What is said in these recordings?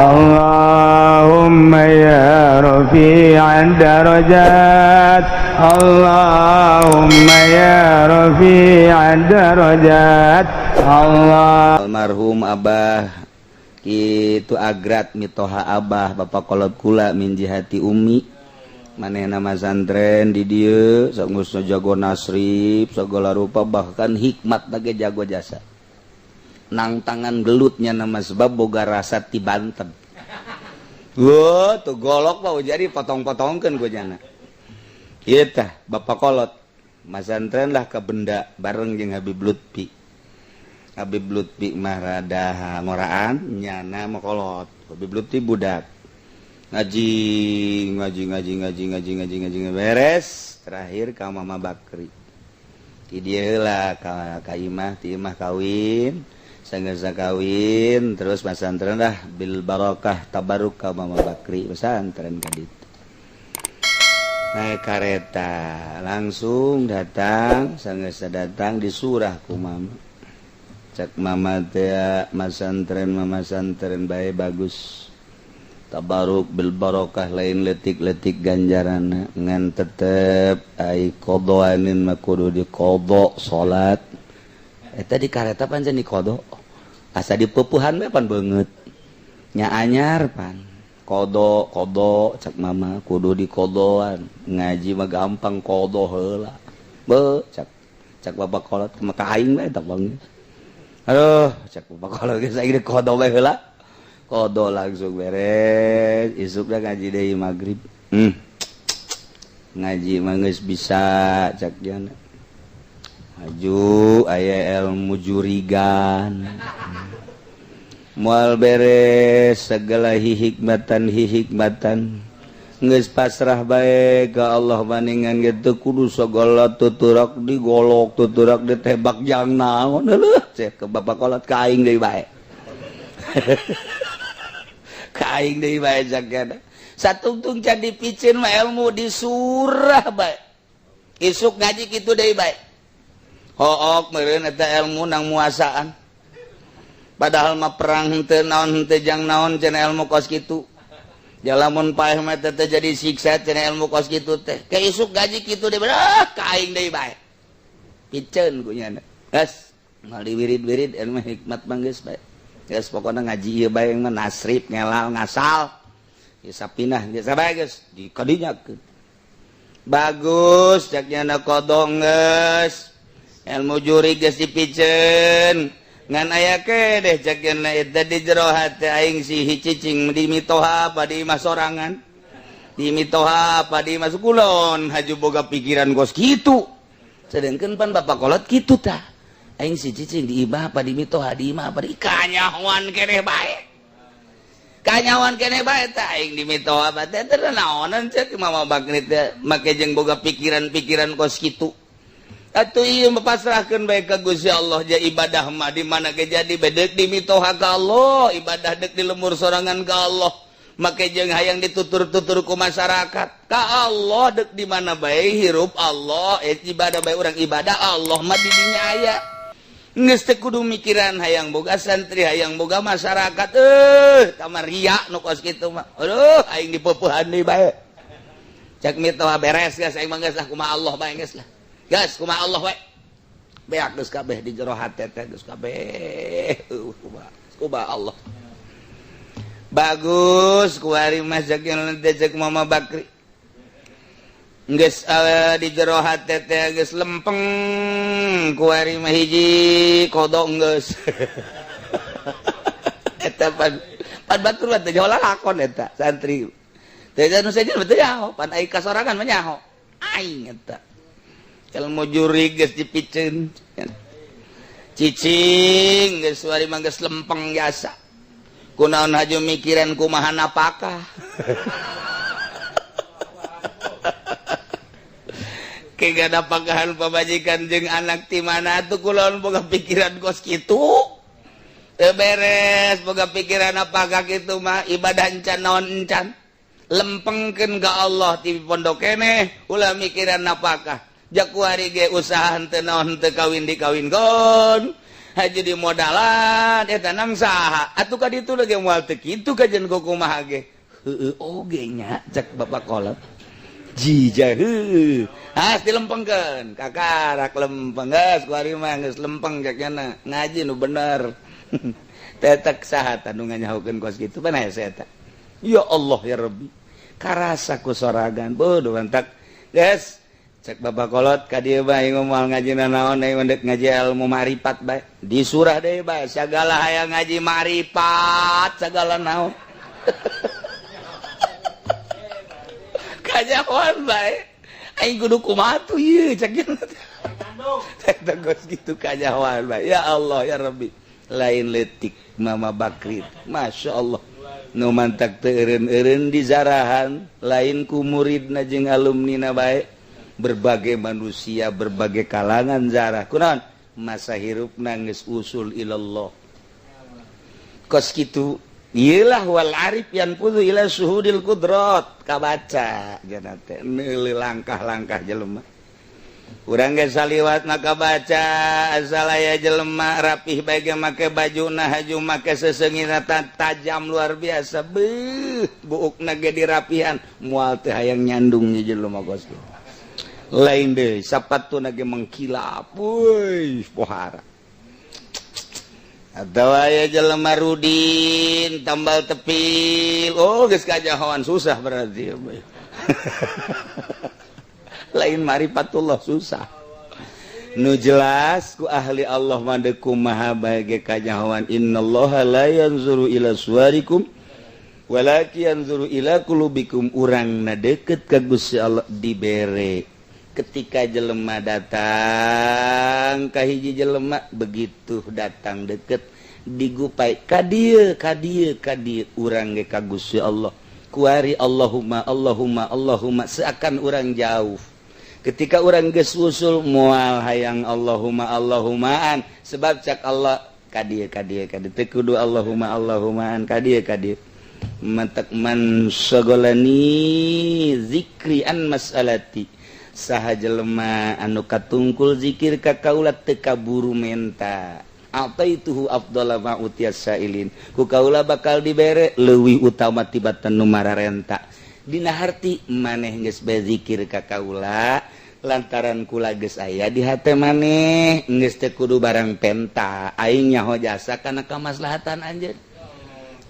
اللهم يا رفيع الدرجات، اللهم يا رفيع الدرجات، الله. Almarhum Abah itu agrat mitoha Abah, Bapak kolot kula min jihati umi. Manehna masantren di dieu, sok jago nasrib segala rupa, bahkan hikmat lagi jago jasa nang tangan gelutnya nama, sebab boga rasa ti Banten. Wah, tuh golok mau jadi potong-potongkeun ku jana. Ieu tah Bapak kolot masantren lah ke benda bareng jeung Habib Lutfi. Habib Lutfi mah rada ngoraan, nyana mah kolot. Habib Lutfi budak ngaji, ngaji, ngaji, ngaji, ngaji, ngaji, ngaji, beres, terakhir ka Mama Bakri ti dieu heula ka imah, ti imah kawin. Sanggeus kawin terus pesantren lah, bil barokah tabaruk ka Mama Bakri, pesantren ka ditu. Naik kareta langsung datang. Sanggeus datang disurah ku mama. Cek mama teh, masantren, mama santren bae bagus, tabaruk bil barokah, lain letik-letik ganjaran, ngan tetep ai qodoanin mah kudu diqodo salat. Eta di kareta pancen diqodo, asa dipupuhan we pan beungeut nya anyar pan qodo. Qodo cek mama kudu dikodoan, ngaji mah gampang, qodo heula. Be cek cek bapak kolot maka aing we eta bang. Aduh, cek bapak kolot geus aing qodo we heula. Qodo langsung beres, isuk dah ngaji deui maghrib. Ngaji mah geus bisa cek jana. Maju aya ilmu jurigan moal beres, segala hikmatan hikmatan geus pasrah bae ka Allah maningan gitu. Kudu segala tuturak digolok, tuturak ditebak, jang naon leuh cek ke bapak kolot, ka aing deui bae, ka aing deui bae. Cak satungtung can dipiceun mah ilmu disurah bae. Isuk ngaji kitu deui bae, hook meureun eta ilmu nang muasaan, padahal mah perang henteu naon, henteu jang naon cenah ilmu kos kitu. Jalamun paeh mah teh jadi siksa cenah ilmu kos kitu teh. Ke isuk gaji kitu deui, ah ka aing deui bae, piceun ku nyana. Geus moal diwirid-wirid ilmu hikmat mah, geus bae, geus pokona ngaji ieu bae mah, nasrib ngelal ngasal ieu sapinah geus bae, geus di kadinyakeun. Bagus cek nyana, kodong geus, ilmu juri geus dipiceun, ngan aya kedeh cek nyana eta di jero hate aing si cicing di mitoha apa di imah sorangan, di mitoha apa di imah kulon, haju boga pikiran kos kitu. Sedangkan pan bapak kolot kitu tah, aing si cicing di imah apa di mitoha, di imah apa di kanyahoan keneh bae, kanyahoan keneh bae tah aing di mitoha apa teh teh naonan cek Mama Bakri teh, make jeung boga pikiran-pikiran kos kitu. Atuh ieu pasrahkeun bae ka Gusti Allah. Ja ibadah mah di mana ge jadi bedek, di mitoha ka Allah ibadah, dek di lembur sorangan ka Allah, make jeung hayang ditutur-tutur ku masyarakat ka Allah. Dek di mana bae hirup Allah, eh, ibadah bae urang, ibadah Allah mah di dinya aya. Geus teu kudu mikiran hayang boga santri, hayang boga masyarakat, eh tamar ria nu kos kitu mah. Aduh, aing dipeupuhan deui bae cek mitoha. Beres geus aing mah, geus lah, kumaha Allah bae, geus lah, geus kumaha Allah we. Beak geus kabeh di jero hate teh, geus kabeh kumaha kumaha Allah. Bagus kuari mah cek Mama Bakri, geus di jero hate teh geus lempeng kuari mah, hiji kodong geus eta. Pan pan batur mah teh lakon eta santri teh nu sejen betul nyaho, pan ai kasorangan mah nyaho aing eta ilmu juri geus dipiceun, cicing geus wari mah geus lempeng jasa. Kunaon haju mikiran kumaha napakah? Kayak napakahan pamajikan jeung anak ti mana tuh? Kulaon boga pikiran kos kitu? Teu beres boga pikiran apakah kitu mah, ibadah encan, naon encan, lempengkeun ka Allah ti pondok keneh, ulah mikiran napakah. Jakuari ge usaha henteu naon, henteu kawin dikawinkeun. Haji di modalan eta nang saha atuh ka ditu lagi moal teu kitu kajen kumaha ge. Heueuh oge nya cek Bapak Kolot. Jija heueuh. Ah dilempengkeun kakarak lempeng geus ku ari mah geus lempeng cek nya ngaji nu bener. Tetek saha tah nu nganyahokeun kos kitu pan hese eta. Ya Allah ya Rabbi. Karasa ku soragan bodoh mantak. Geus cek Bapak Kolot ka dieu bae moal ngaji naon aing mendek ngaji ilmu ma'rifat bae. Di surah deui bae sagala hayang ngaji ma'rifat sagala naon. Kanyahoan bae. Aing kudu kumaha tuh ieu cek nya. Teh geus kitu kanyahoan bae. Ya Allah ya Rabbi. Lain leutik Mama Bakri. Masya Allah. Nu mantak teu eureun-eureun di zarahan lain ku muridna jeung alumnina bae. Berbagai manusia, berbagai kalangan zarah. Kunaon? Masa hirupna geus usul ilallah. Kos kitu ieulah wal arif yanfudu ila suhudil qudrat kabaca jana teh neuleuh langkah-langkah jelema. Urang ge saliwat maka baca asal aya jelema rapih bae ge make bajuna haju make seseungina tajam luar biasa. Beuh, buukna ge dirapihan moal teh hayang nyandung jelema kos kitu. Lain deh sapatu nage mengkilap woi pohara atau aya jelema rudin tambal tepil oh geus kajahoan susah berarti lain marifatullah susah nu jelas ku ahli Allah mah deuk kumaha bae ge kajahoan innallaha la yanzuru ila suwarikum walakin yanzuru ila qulubikum urangna deukeut ka Gusti Allah dibere. Ketika jelema datang ka hiji jelema begitu datang deket digupai ka dieu ka dieu ka dieu urang ge ka Gusti Allah kuari Allahumma Allahumma Allahumma seakan urang jauh. Ketika urang geus usul moal hayang Allahumma Allahumaan sebab cak Allah ka dieu ka dieu ka dieu teu kudu Allahumma Allahumaan ka dieu ka dieu mantak man sagolani zikri an mas'alati saha jelema anu katungkul zikir ka kaula teu kaburu menta ataituhu afdhala ma utiyas sailin ku kaula bakal dibere leuwih utama tibatan nu mararenta. Dina harti maneh geus bae zikir ka kaula lantaran kula geus aya di hate maneh geus teu kudu barang penta aing nyaho jasa kana kamaslahatan anjeun.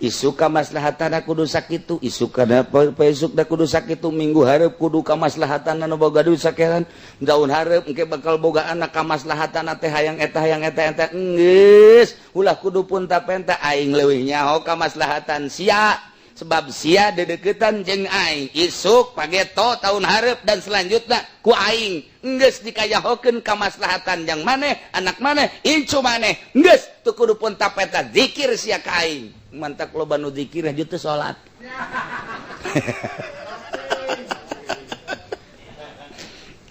Isuk kamaslahatan kudu sakitu, isuk kana isuk da kudu sakitu, minggu hareup kudu kamaslahatan anu boga duit sakehan, daun hareup engke bakal boga anak kamaslahatan teh hayang eta hayang eta eta geus ulah kudu punta penta aing leuwih nyaho kamaslahatan sia sebab sia dedeukeutan jeung aing isuk pageto tahun hareup dan selanjutna ku aing geus dikayahokeun kamaslahatan jang maneh anak maneh incu maneh geus teu kudu punta penta zikir sia ka aing. Mantak loba nu zikir aja teu salat.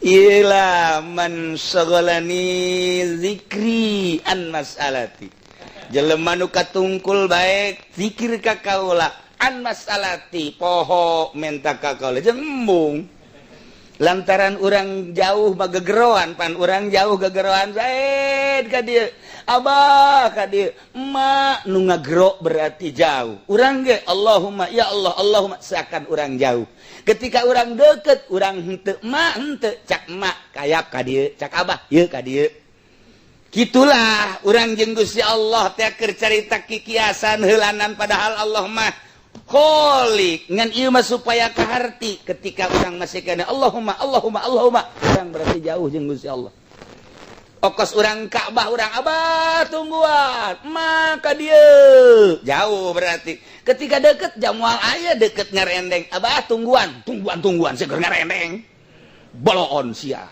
Ila man sagolani zikri an mas'alati. Jelema nu katungkul bae zikir ka kaula an mas'alati poho menta ka kaula jeung embung. Lantaran urang jauh mah gegeroan pan urang jauh gegeroan zaid ka dieu. Abah ka dieu emak nu ngagero berarti jauh. Urang ge Allahumma ya Allah Allahumma seakan urang jauh. Ketika urang deket urang henteu emak henteu cak emak kayap ka dieu cak abah ieu ka dieu. Kitulah urang jeung Gusti Allah teh keur carita kikiasan heulanan padahal Allah mah Kholiq ngan ieu mah supaya kaharti ketika urang masih kana Allahumma Allahumma Allahumma urang berarti jauh jeung Gusti Allah. Okos urang Ka'bah urang abah tungguan maka dia jauh berarti ketika deket jamual aya deket ngarendeng abah tungguan tungguan tungguan seger ngarendeng boloon sia.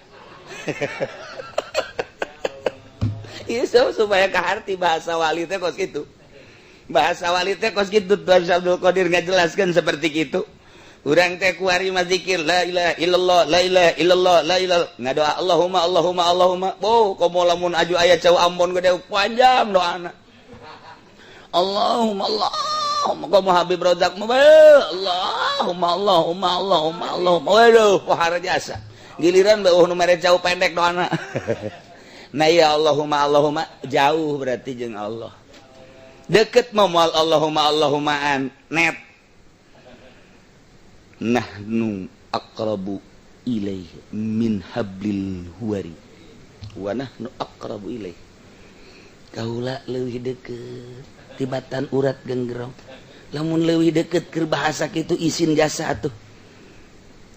Ieu supaya kaharti bahasa wali teh kos kitu. Bahasa wali teh kos kitu Tuan Abdul Qadir ngajelaskeun seperti kitu. Urang teh kuari mah zikir la ilaha illallah la ilaha illallah la ilaha ngadoa Allahumma Allahumma Allahumma. Boh komo lamun aju aya cau Ambon gede panjang doana. Allahumma Allahumma komo Habib Rozak mah Allahumma Allahumma Allahumma Allahumma. Waduh pohara jasa. Giliran beuh nu mere cau pendek doana. Nah ya, Allahumma Allahumma jauh berarti jeung Allah. Deket mah moal Allahumma Allahumaan net. Nahnu aqrabu ilaihi min hablil warid wa nahnu aqrabu ilaihi. Kaula leuwih deket tibatan urat genggerong. Lamun leuwih deket keur bahasa kitu, isin jasa atuh.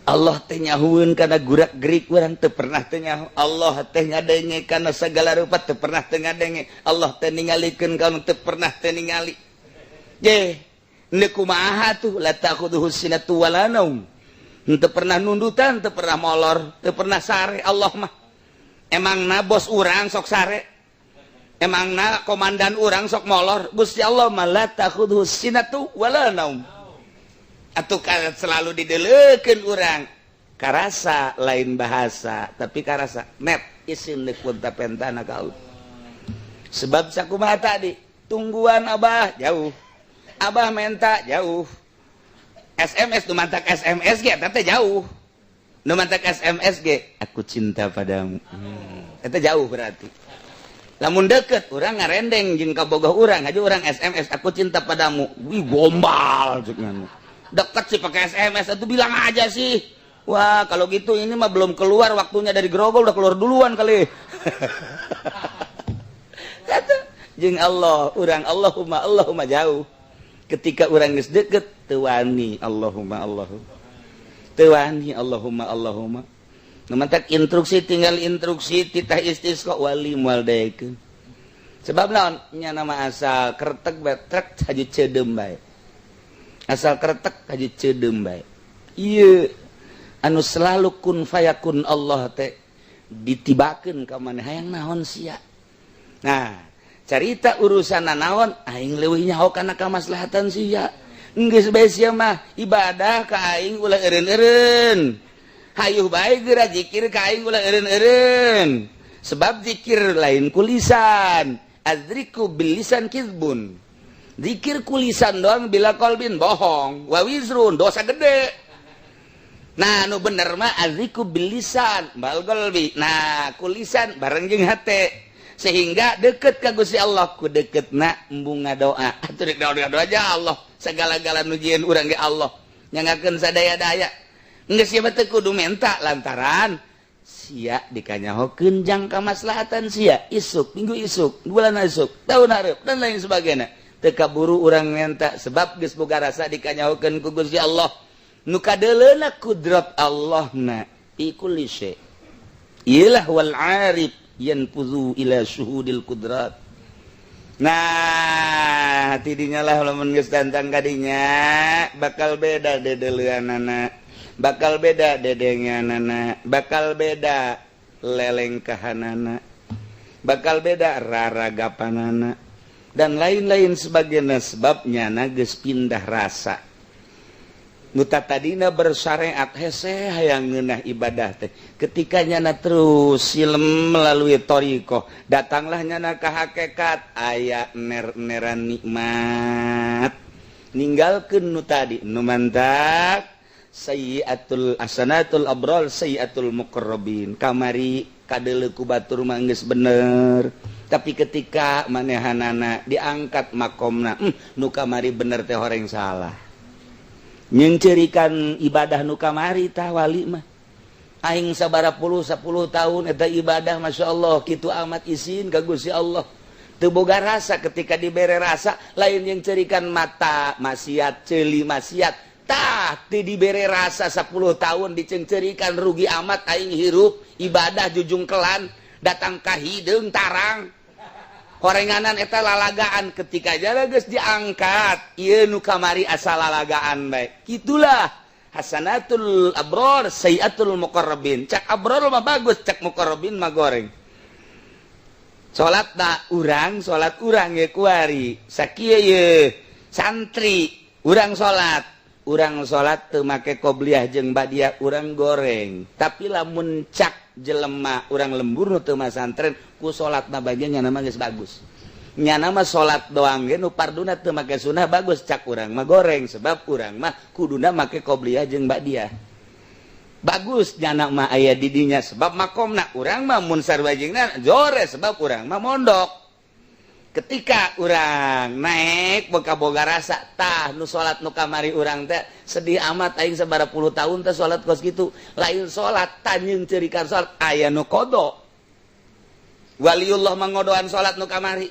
Allah teh nyahueun kana gurak gerik urang, teu pernah teu nyaho. Allah teh ngadenge kana segala rupa, teu pernah teu ngadenge. Allah teh ningalikeun ka teu pernah teu ningali. Je neuk kumaha tuh? La ta'khudhuhu sinatu wala naum. Teu pernah nundutan, teu pernah molor, teu pernah sare Allah mah. Emang na bos urang sok sare? Emang na komandan urang sok molor? Gusti Allah mah la ta'khudhuhu sinatu wala naum. Atau selalu dideleukeun urang karasa, lain bahasa tapi karasa net isin deuk pentana ka Allah. Sebab sakumaha tadi, tungguan Abah jauh, Abah menta jauh, SMS nu mantak SMS ge eta teh jauh. Nu mantak SMS ge "aku cinta padamu", eta jauh berarti. Lamun deket, urang ngarendeng jeung kabogoh urang aja, urang SMS "aku cinta padamu", wih, gombal cek. Deket sih pakai SMS itu, bilang aja sih. Wah, kalau gitu ini mah belum keluar waktunya dari grogol udah keluar duluan kali. Kata jeung Allah urang Allahumma Allahumma jauh. Ketika urang geus deket, teu wani Allahumma Allahumma, teu wani Allahumma Allahumma. Nu mantak instruksi, tinggal instruksi titah istisqa, wali moal daekeun. Sebab naon nya? Nama asal kertek betrek haji ceudeum bae, asal kretek haji ceudeum bae. Ieu anu selalu kun fayakun Allah teh ditibakeun ka maneh, hayang naon sia? Nah, carita urusan naon, aing leuwih nyaho kana kamaslahatan sia. Geus bae sia mah ibadah ka aing ulah eureun-eureun, hayuh bae geura zikir ka aing ulah eureun-eureun. Sebab zikir lain ku lisan, adzikru bil lisan kizbun. Zikir ku lisan doang bila qalbin bohong, wa wizrun, dosa gede. Nah, nu bener mah adzikru bil lisan bal qalbi. Nah, ku lisan bareng jeung hate sehingga deket ka Gusti Allah. Ku deketna embung ngadoa atuh, rek doa doa aja Allah segala-gala nu jieun urang ge Allah nyangakeun sadaya-daya. Geus sia teh kudu menta lantaran sia dikanyahokeun jang kamaslahatan sia isuk, minggu isuk, bulan isuk, tahun hareup, dan lain sebagainya. Teu kaburu urang menta sebab geus boga rasa dikanyahokeun ku Gusti Allah. Nu kadeuleuna kudrat Allah na fi kulli syai. Iyalah, wal arif yanfuzu ila syuhudil kudrat. Nah, tidinya lah, lamun geus datang kadinya bakal beda dedeleuanana, bakal beda dedenganana, bakal beda lelengkahanana, bakal beda raragapanana, dan lain-lain sebagainya. Sebabnya geus pindah rasa. Nu tadina bersyariat hese hayang ngeunah ibadah teh, ketika nyana terus silem melalui thoriqoh, datanglah nyana ka hakikat, aya ner-neran nikmat, ninggalkeun nu tadi. Nu mantak sayyiatul hasanatul abrar sayyiatul muqarrabin. Kamari kadeuleu ku batur mah geus bener, tapi ketika manehanana diangkat makomna, nu kamari bener teh horeng salah, nyengcerikan ibadah nu kamari. Tah, wali mah aing sabara puluh 10 tahun eta ibadah, Masya Allah, kitu amat isin ka Gusti Allah, teu boga rasa. Ketika dibere rasa, lain yang cerikan mata maksiat, ceuli maksiat. Tah, teu dibere rasa 10 tahun dicengcerikan, rugi amat aing hirup ibadah jujungkelan, datang ka hideung tarang horenganan eta lalagaan. Ketika jalan geus diangkat, ieu nu kamari asal lalagaan bae. Itulah hasanatul abror sayyatul muqarrabin. Cak abror mah bagus, cak muqarrabin mah goreng. Salat na urang, salat urang ye kuari sakieu ye santri urang, salat urang, salat teu make qobliyah jeung badiah, urang goreng. Tapi lamun cak jelema urang lembur nu teu masantren, ku salatna bagian nyana mah geus bagus. Nyana mah salat doang ge nu farduna teu make sunah bagus, cak urang mah goreng, sebab urang mah kuduna make qobliyah jeung badiah. Bagus nyana mah aya di dinya sebab makomna urang mah mun sarua jeung jore sebab urang mah mondok. Ketika urang naik boga boga rasa tah nu salat nu kamari urang teh sedih amat aing sabaraha puluh tahun teh salat kos kitu. Lain salat tanyeung ceurikan salat aya nu qada. Waliullah mangodoan salat nu kamari.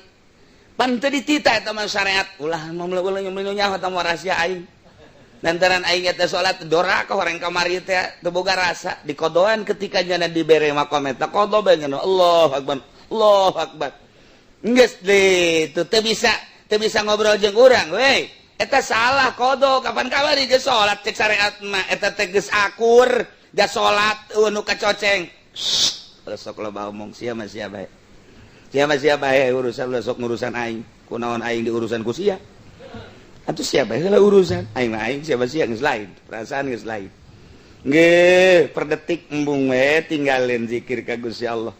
Pan teu ditita eta mah syariat. Ulah ulah nyaho eta mah rahasia aing. Lantaran aing eta salat doraka orang kamari teh teu boga rasa dikodoan ketika nyana dibere makom eta qada bae nya Allahu akbar. Allahu akbar. Geus deui teu bisa ngobrol jeung urang we. Eta salah qada kapan kamari geus salat cek syariat mah eta teh geus akur da salat nu kacoceng. Sok loba omong sia mah sia bae. Sia mah sia bae urusan sok ngurusan aing. Kunaon aing diurusan ku sia? Atuh siapa heula urusan aing mah aing siapa sia geus lain, perasaan geus lain. Nggih, per detik embung we tinggalin zikir ka Gusti Allah.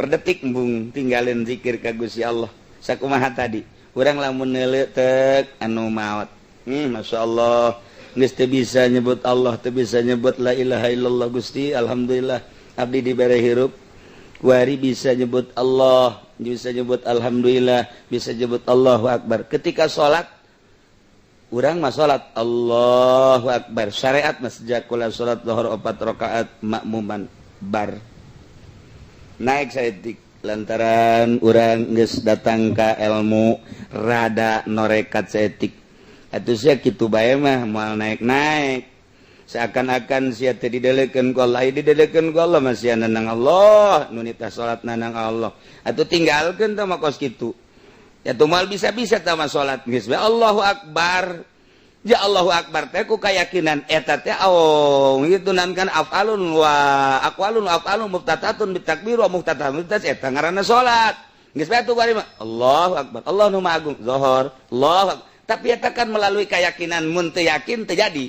Per detik embung tinggalin zikir ka Gusti Allah. Sakumaha tadi? Urang lamun neuleuh anu maot. Masyaallah, geus teu bisa nyebut Allah, teu bisa nyebut la ilaha illallah Gusti, alhamdulillah abdi dibere hirup. Kuari bisa nyebut Allah, bisa nyebut alhamdulillah, bisa nyebut Allahu akbar. Ketika salat urang mah salat Allahu akbar. Syariat mah sejak kula salat zuhur 4 rakaat makmuman bar. Naik saeutik lantaran urang geus datang ka ilmu rada norekat saeutik. Atuh sia kitu bae mah moal naik-naik. Seakan-akan sia teh didelekeun ku Allah, didelekeun ku Allah mah sia nang Allah, nu nitah salat nang Allah. Atuh tinggalkeun teh mah kos kitu. Ya tuh bisa-bisa tama salat geus we Allahu akbar. Ya Allahu akbar teh ku kayakinan eta teh oh gitu nan kan afalun wa aqwalun wa afalun muftatatun bitakbir wa muftatatun bitas eta ngaranna salat. Geus we atuh bari mah Allahu akbar. Allah nu maha agung zuhur. Allahu akbar. Tapi eta kan melalui keyakinan mun teu yakin teu jadi.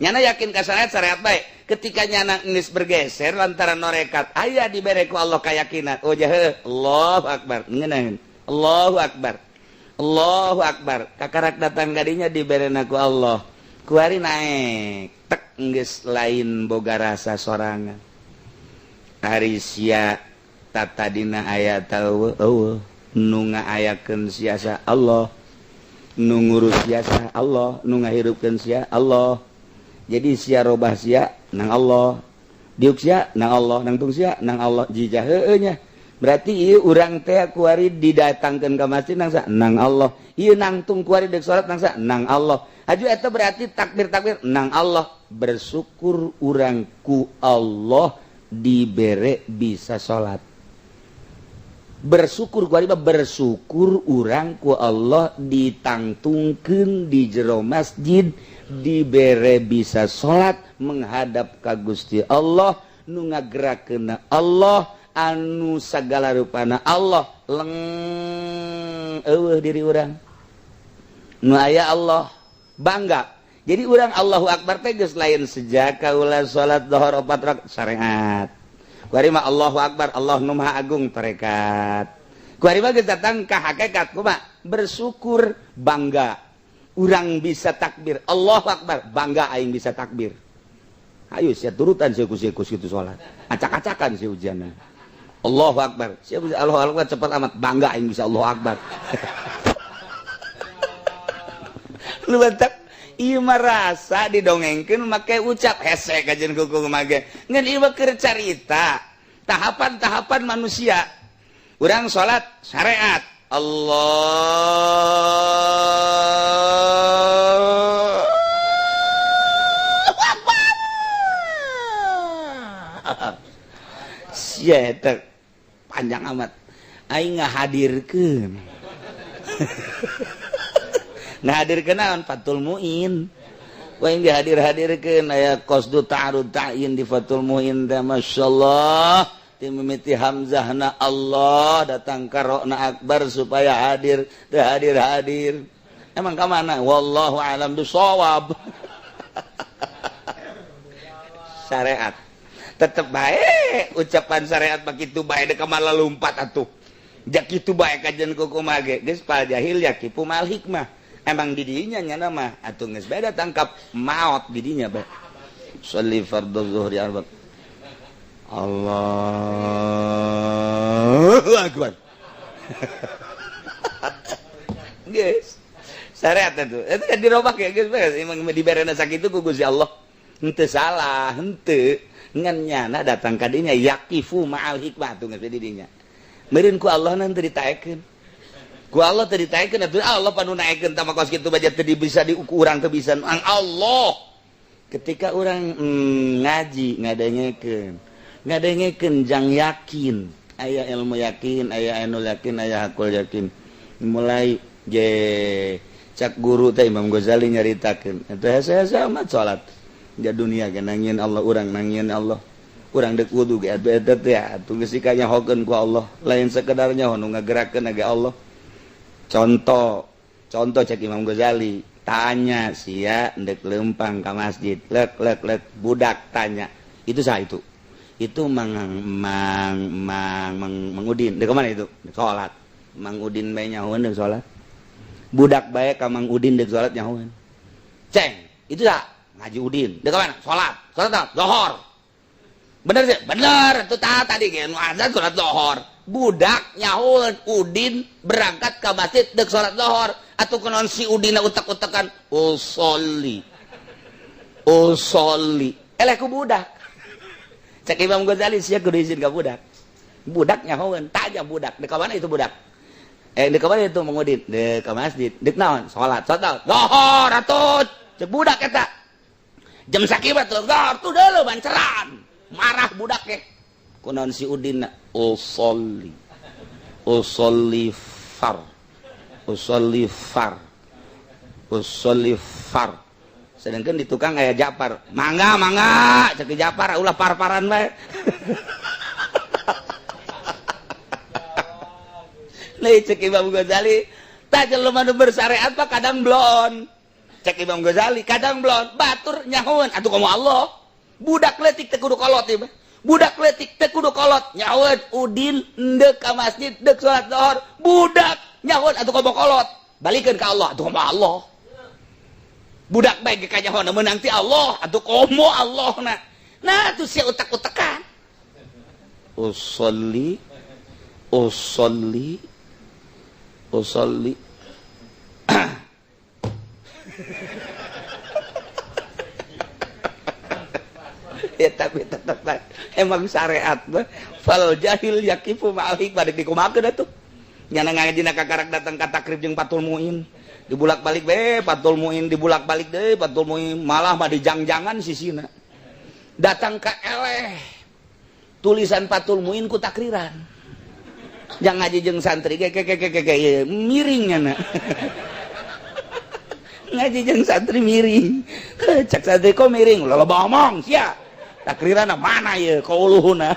Nyana yakin ka syariat syariat bae. Ketika nyana geus bergeser lantaran norekat aya dibere ku Allah keyakinan. Oh jahe Allahu akbar. Ngeunaheun. Allahu akbar. Allahu akbar. Kakarak datang gadinya diberena ku Allah. Kuari naik. Tek geus lain boga rasa sorangan. Ari sia tatadina aya tau eueuh nu ngaayakeun sia Allah. Nu ngurus sia Allah, nu ngahirupkeun sia Allah. Jadi sia robah sia nang Allah. Diuk sia nang Allah, nangtung sia nang Allah jijah heueuh nya. Berarti ieu urang teh kuari didatangkeun ka masjid nang sa nang Allah. Ieu nangtung kuari deuk salat nang sa nang Allah. Aju eta berarti takbir-takbir nang Allah. Bersyukur urang ku Allah dibere bisa salat. Bersyukur kuari mah bersyukur urang ku Allah ditangtungkeun di jero masjid dibere bisa salat menghadap ka Gusti Allah nu ngagerakeunna Allah anu sagala rupana Allah leng eueuh diri urang nu aya Allah bangga. Jadi urang Allahu akbar teh geus lain sejak kaula salat zuhur 4 rakaat syariat. Kuari mah Allahu akbar Allah nu maha agung tarekat. Kuari mah geus datang ka hakikat kumaha bersyukur bangga urang bisa takbir Allahu akbar bangga aing bisa takbir. Ayo sia turutan sia ku kitu salat. Acak-acakan sia ujianna. Allahu akbar. Siapa bisa Allahu akbar cepat amat bangga aing bisa Allahu akbar. Lu bentak ieu mah rasa didongengkeun make ucap hese kajeun kuku mage. Ngan ieu mah keur carita tahapan-tahapan manusia. Urang salat syariat Allah akbar. Sia eta panjang amat aing ngahadirkeun. Ngahadirkeun naon Fathul Muin. Wa aing dihadir-hadirkeun aya qasdu ta'arud ta'yin di Fathul Muin teh masyaallah ti mimiti hamzahna Allah datang ka rokna akbar supaya hadir teu hadir-hadir. Emang ka mana? Wallahu alam bisawab. Syariat tetep bae ucapan syariat begitu bae dek malah lompat atuh. Jak kitu bae kajian kuku mage geus pal jahil ya kipu mal hikmah. Emang didinya nyana mah atuh geus bae tangkap maot didinya bae. Sholli fardhu zuhri arba. Allahu akbar. Guys, syariat itu kan dirobak ya guys, emang diberena sakitu ku Gusti Allah. Henteu salah, henteu ngan nyana datang ka dinya yaqifu ma'al hikmah tuh geus di dinya. Meureun ku Allah nanti ditaekeun. Ku Allah teu ditaekeun atuh Allah panu naekeun tah kos kitu baja teu bisa diukur urang teu bisa ang Allah. Ketika orang ngaji ngadengekeun, ngadengekeun jang yakin, aya ilmu yakin, aya ainul yakin, aya hakul yakin. Mulai je cak guru teh Imam Ghazali nyaritakeun eta hese-hese amat salat. Di dunia ge nangieun Allah, urang nangieun Allah. Urang deuk wudu ge atuh eta teh atuh geus dikanyahokeun ku Allah, lain sekedar nyaho nu ngagerakeun ge Allah. Contoh, contoh cek Imam Ghazali, tanya sia ndek lempang ka masjid, lek lek lek budak tanya, itu sah itu. Itu mang mang mang mang Mang Udin, dek kemana itu? Dek salat. Mang Udin bae nyahoeun dek salat. Budak bae ka Mang Udin dek salat nyahoeun. Ceng, itu sah Ngaji Udin, dek kemana? Salat. Salat apa? Zohor. Bener sih? Bener, itu tadi ge nu azan salat zohor. Budak nyahoeun Udin berangkat ke masjid dek salat zohor. Atuh kunaon si Udin utek-utekan usolli. Usolli. Eleh ku budak. Cek Imam Ghazali sia kudu izin ka budak. Budak nyahoeun, tanya budak, dek ka mana itu budak? Dek ka mana itu Mang Udin? Dek ka masjid. Dek naon? Salat. Salat. Zohor atuh. Cek budak eta. Jam sakibat tuh, zohor tuh deuleu banceran. Marah budak ge. Kunaon si Udin usolli. Usolli far. Usolli far. Usolli far. Sedangkan di tukang aya Japar. Mangga, mangga, cek Japar ulah par-paran bae. Lain cek Imam Ghazali, tah jelema nu bersyariat mah kadang blon. Cek Imam Ghazali, kadang blon, batur nyahoeun atuh komo Allah. Budak leutik teu kudu kolot ieu mah. Budak leutik teu kudu kolot, nyahoeun Udin endek ka masjid deuk salat zuhur, budak nyahoeun atuh komo kolot. Balikeun ka Allah atuh komo Allah. Budak bae ge kanyahoan meunang ti Allah atuh komo Allah na. Nah atuh sia utak-utakan. Usolli usolli usolli. Ya tapi tetep emang syariat mah fal jahil yaqifu ma'al hikmah dek dikumakeun atuh. Nyana ngajina kakarak datang ka takrib jeung Fathul Muin. Dibulak-balik be Fathul Muin, dibulak-balik deui Fathul Muin, malah mah dijang-jangan sisina. Datang ka eleh tulisan Fathul Muin ku takriran. Jang ngaji jeung santri ge ke ke ke ke miring nyana. Ngaji jeung santri miring. Cak santri kok miring, loba omong sia. Takriran mana ieu kauluhuna.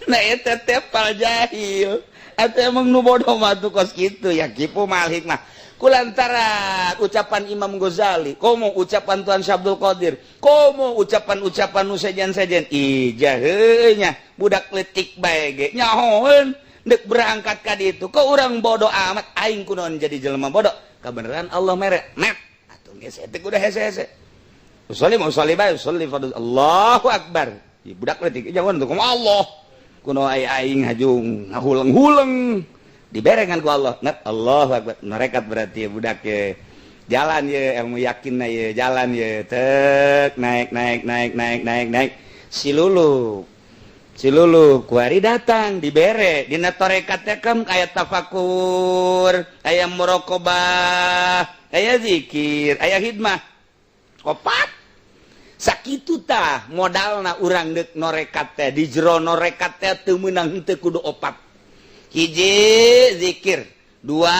Nah eta teh pal jahil. Atau emang nu bodoh mah tuh kos kitu ya kipu mal hikmah. Kulantaran ucapan Imam Ghazali, komo ucapan Tuan Syekh Abdul Qadir, komo ucapan-ucapan nu sejen-sejen, ijaheunya budak leutik bae ge nyahoeun deuk berangkat ka ditu. Kok urang bodoh amat aing kunaon jadi jelema bodoh. Kabeneran Allah mere net atuh geus eta kudu hese-hese. Usolli usolli bae usolli fardhu Allahu akbar. Ieu budak leutik jangan tuh komo Allah. Kuno aing hajung ngahuleng-huleng diberengan ku Allah. Net Allahu akbar. Nerekat berarti budak ye. Jalan ye ilmu yakin ye jalan ye tek naik naik naik naik naik naik si lulu. Si lulu kuari datang dibere dina tarekat teh kem aya tafakur, aya muraqabah, aya zikir, aya hidmah. Opat. Sakitu tah modalna urang deuk norekat teh di jero norekat teh teu meunang henteu kudu opat. Hiji zikir, dua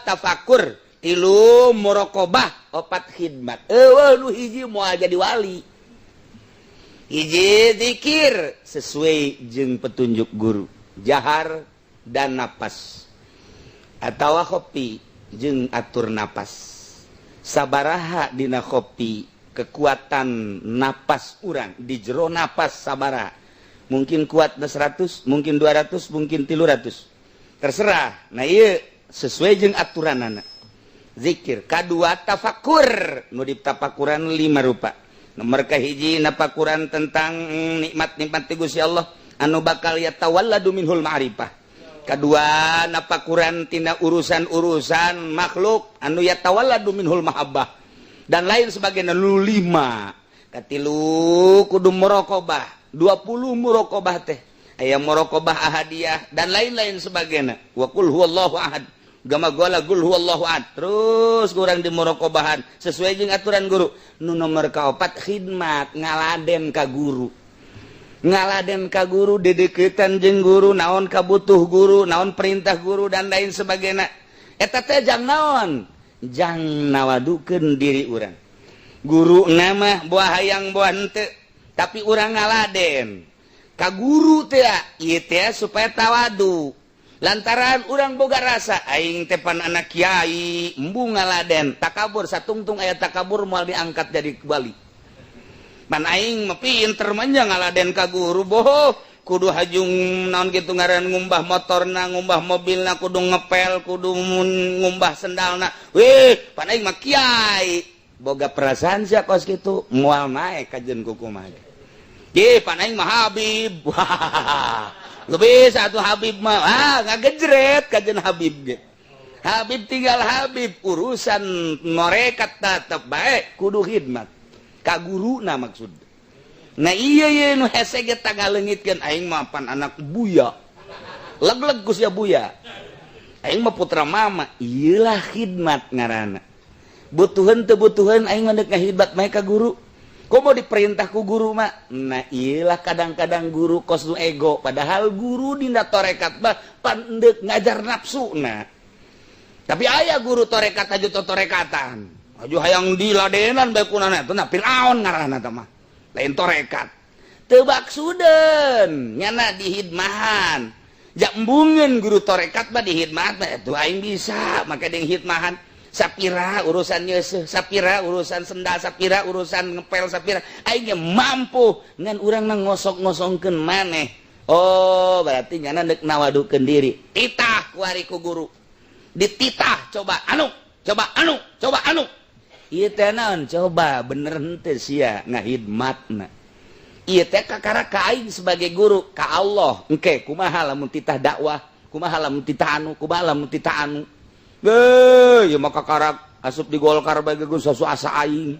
tafakur, tilu muraqabah, opat khidmat. Eueuh nu hiji moal jadi wali. Hiji zikir sesuai jeung petunjuk guru, jahar dan napas. Atawa kopi jeung atur napas. Sabaraha dina kopi kekuatan napas urang di jero napas sabara mungkin kuat 100, mungkin 200, mungkin 300, terserah. Nah iya sesuai jeung aturanana. Zikir. Kadua, tafakur. Nu ditafakuran lima rupa. Nomor kahiji, napakuran tentang nikmat-nikmat ti Gusti Allah anu bakal yatawalladu minhul ma'rifah. Kedua, napakuran tina urusan-urusan makhluk anu yatawalladu minhul mahabbah dan lain sebagainya, lu lima. Katilu, kudu muraqabah. 20 muraqabah teh aya muraqabah ahadiyah dan lain-lain sebagainya. Wa qul huwallahu ahad, gama gola qul huwallahu ahad, terus kurang di muraqabahan sesuai jeung aturan guru. Nu nomor kaopat, khidmat, ngaladen ka guru, ngaladen ka guru, dedeketan jeung guru, naon kabutuh guru, naon perintah guru, dan lain sebagainya. Eta teh jang naon? Jang nawadukeun diri urang. Guru nama buah hayang buah henteu, tapi urang ngaladen ka guru teh ieu teh supaya tawadu, lantaran urang boga rasa aing teh pan anak kiai, embung ngaladen, takabur. Satungtung aya takabur, moal diangkat jadi wali. Pan aing mah pinter manja ngaladen ka guru, boho kudu hajung naon gitu ngaran, ngumbah motorna, ngumbah mobilna, kudu ngepel, kudu ngumbah sendalna. Wih, pan aing mah kiai, boga perasaan sia kos kitu moal naek kajen kukumaha. Ye, pan aing mah Habib. Lebih satu Habib mah ah ngagejret kajen Habib ge. Habib tinggal Habib, urusan norekat tetep baik kudu khidmat ka guruna maksud. Nah, iya iya, nu hese ge tagaleungitkeun, aing mah pan anak buya. Leg-leg ku sia buya. Aing mah putra mama, iyalah khidmat ngaranna. Butuhan teu butuhan, aing mah deuk ngahidmat bae ka guru. Komo diperintah ku guru mah. Nah, iyalah, kadang-kadang guru kos nu ego, padahal guru dina torekat mah pan deuk ngajar nafsu. Nah, tapi aya guru torekat aja torekatan aju hayang diladenan bae kunana, itu nah Fir'aun ngaranna teh mah, lain torekat. Teu baksuden nyana dihidmahan, jambungeun guru torekat mah dihidmat mah itu aing bisa maka jeung hidmahan sapira urusan nyeuseuh, sapira urusan sendal, sapira urusan ngepel, sapira aing ge mampu, ngan urang mah ngosok-ngosongkeun maneh. Oh, berarti nyana deuk nawadukeun diri. Titah kuari ku guru, dititah, coba anu, coba anu, coba anu, ieu teh naon? Coba bener henteu sia ngahidmatna. Ieu teh kakara ka aing sebagai guru, ka Allah engke kumaha lamun titah dakwah, kumaha lamun titah anu, kumaha lamun titah anu. Ge, ieu mah kakarak asup di Golkar bae geus sasu asa aing.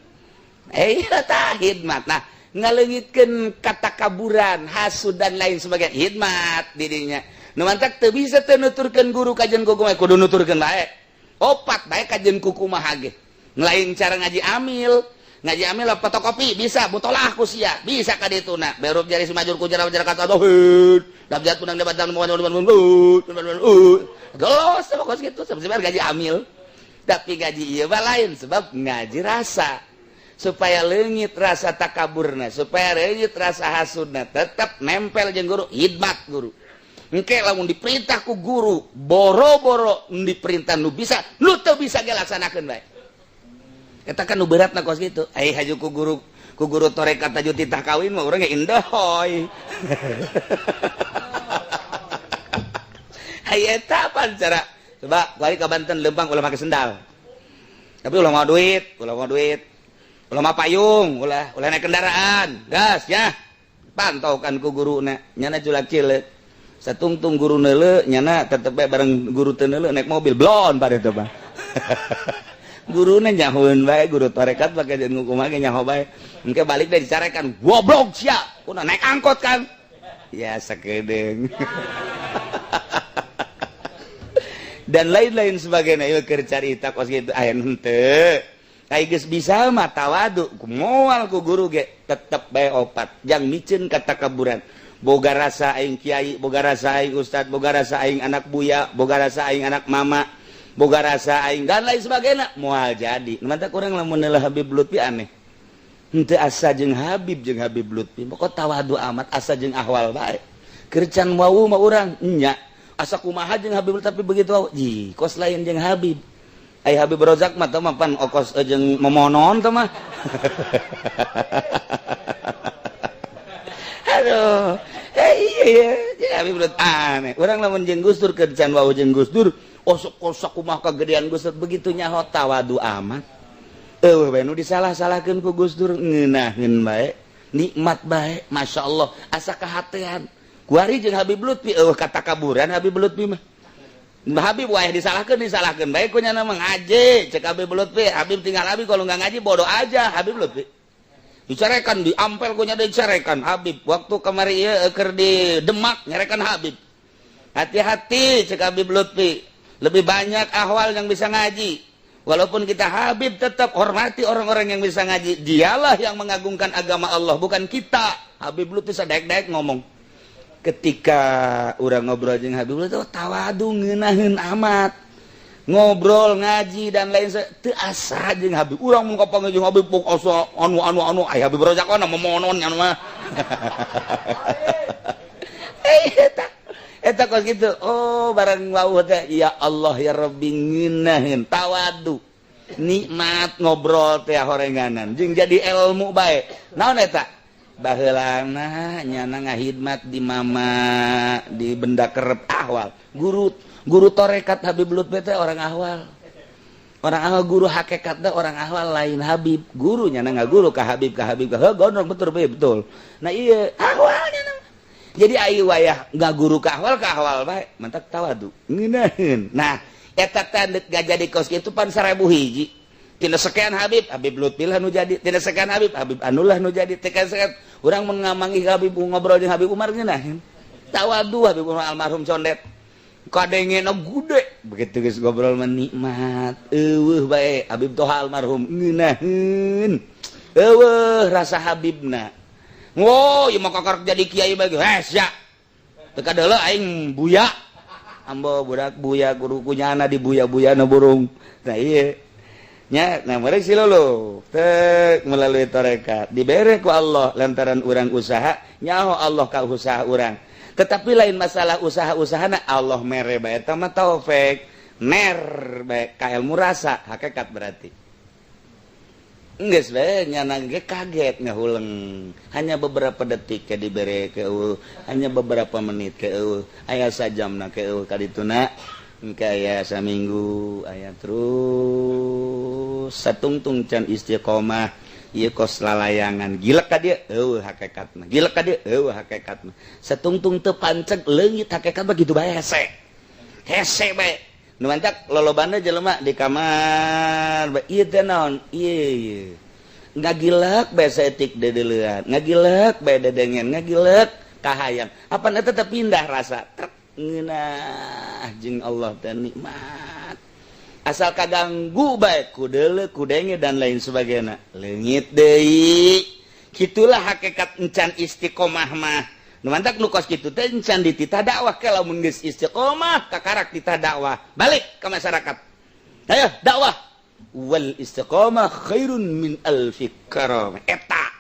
Eh, ieu tah khidmat. Nah, ngaleungitkeun katakaburan, hasud, dan lain sebagainya, khidmat didinya. Nu mantak teu bisa teu nuturkeun guru kajen kuku, kudu nuturkeun bae. Opat bae kajen kuku mah ge. Lain cara ngaji amil. Ngaji amil fotokopi bisa, mutolah ku sia, bisa ka dituna. Beruf jari simajur ku jara jara kata tauhid. Dabjat punang debatan. Gelos sama kos gitu sebenarnya gaji amil. Tapi gaji ieu mah lain, sebab ngaji rasa supaya leungit rasa takaburna, supaya leungit rasa hasudna, tetap nempel jeung guru, hidmat guru. Engke lamun diperintah ku guru, boro-boro diperintah nu bisa, nu teu bisa ge laksanakeun bae. Eta kan nu beratna kos kitu. Ai haju ku guru torekat aju titah kawin mah urang ge indah hoy. Ai eta apa cara? Coba kuari ka Banten lempang, ulah make sendal. Tapi ulah mau duit, ulah mau duit. Ulah mau payung, ulah ulah naik kendaraan. Gas ya. Pantau kan ku guruna, nyana culak cileuk. Satungtung guru neuleu, nyana tetep bae bareng guru teu neuleu naik mobil blon pada teh mah. Guruna nyahoeun bae, guru tarekat pake jeung kumaha ge nyaho bae. Engke balik deh dicarekan, goblok sia, kuna naik angkot kan. Ya sakedeung. Dan lain-lain sebagainya, ieu keur carita kos kitu aya henteu. Ai geus bisa mah tawadu, moal ku guru ge tetep bae opat, jang miceun katakaburan. Boga rasa aing kiai, boga rasa aing ustad, boga rasa aing anak buya, boga rasa aing anak mama, boga rasa aing dan lain sebagainya, moal jadi. Mantap kurang lamun neulah Habib Lutfi aneh. Henteu asa jeung Habib Lutfi, pokok tawadu amat, asa jeung ahwal bae. Keur can wau mah urang nya asa kumaha jeung Habib, tapi begitu wau, ji kos lain jeung Habib. Ai Habib Rozak mah teh mah pan okos jeung momonon teh mah. Aduh, iya, iya, Habib Lutfi aneh. Urang lamun jeung Gus Dur keur can wau jeung Gus Dur, Osok kosok kumaha kegedean Gus Dur, begitu nyaho tawadu amat. Eueuh bae nu disalah-salahkeun ku Gus Dur, ngeunaheun bae, nikmat bae, Masya Allah, asa kahatean. Kuari jeung Habib Lutfi eueuh katakaburan Habib Lutfi mah. Habib wae disalahkeun, disalahkeun bae ku nyana mah. Ngaji cek Habib Lutfi, Habib tinggal Habib, kalau nggak ngaji bodoh aja. Habib Lutfi dicarekan, diampel ku nya, dicarekan Habib. Waktu kemari ieu keur di Demak nyarekan Habib. Hati-hati, cek Habib Lutfi, lebih banyak ahwal yang bisa ngaji. Walaupun kita Habib, tetap hormati orang-orang yang bisa ngaji. Dialah yang mengagungkan agama Allah, bukan kita. Habib Lutfi sadaek-daek ngomong. Ketika orang ngobrol jeung Habib Lutfi, oh, tawadu, ngeunaheun amat ngobrol, ngaji, dan lain. Teu asa jeung Habib urang mun kapanggih jeung Habib pok asa anu anu anu. Ay, Habib Rozakona memonon nya mah. Eh, eta eta kos gitu. Oh, barang wawuh teh, ya Allah ya Rabbi, ngeunaheun, tawadu, nikmat ngobrol teh, horenganan jeung jadi ilmu bae. Naon eta? Baheulana nyana ngahidmat di mama di benda kerep ahwal, guru guru torekat. Habib Lutfi teh orang ahwal, orang ahwal, guru hakikat teh orang ahwal, lain Habib. Gurunya nggak guru ke Habib, ke Habib, ke gondrong, betul betul. Nah, iya, ahwalnya jadi ayu wayah nggak guru ke ahwal bae, mantap, tawadu, ngeunaheun. Nah, eta teh gak jadi kos kitu pan 1000 hiji. Tina sekian Habib, Habib Lutfi lah nu jadi. Tina sekian Habib, Habib Anulah nu jadi. Tina sekian urang mun ngamanggih Habib, ngobrol jeung Habib Umar, ngeunaheun, tawadu. Habib Umar almarhum condet kadengena gude, begitu geus ngobrol mah nikmat, eueuh bae. Habib Toha almarhum ngeunaheun, eueuh rasa Habibna. Wow, ieu mah kakarek jadi kiai bae. Hes ya. Teu kadeuleu aing buya. Ambo budak buya, guru kunyana di buya-buyana burung. Nah, iya. Nya, nah mereka si lolo tek melalui tarekat dibere ku Allah lantaran urang usaha, nyaho Allah ka usaha urang. Tetapi lain masalah usaha-usahana, Allah mere bae, eta mah taufik ner bae ka ilmu rasa hakikat. Berarti geus bae nyana ge kaget ngahuleng, hanya beberapa detik ke dibere ke eueuh, hanya beberapa menit ke eueuh, aya sajamna ke eueuh, kadituna engke aya saminggu, aya terus satungtung can istiqomah. Ieu kos lalayangan, gilek ka dieu eueuh hakikatna, gilek ka dieu eueuh hakikatna, satungtung teu panceg, leungit hakikat, begitu bae hese hese bae. Nu mantak lolobana jelema di kamar ieu teh naon ieu, ngagilek bae saeutik, dedeleuan ngagilek bae, dedengen ngagilek, kahayang apa eta tetep pindah rasa trek, ngeunah jeung Allah teh nikmat. Asal kaganggu bae ku deuleu, ku denge, dan lain sebagainya, leungit deui. Kitulah hakikat encan istiqomah mah. Nu mantak nu kos kitu teh encan dititah dakwah. Ke lamun geus istiqomah, kakarak titah dakwah balik ke masyarakat, ayo dakwah. Wal istiqomah khairun min alfi karamah eta.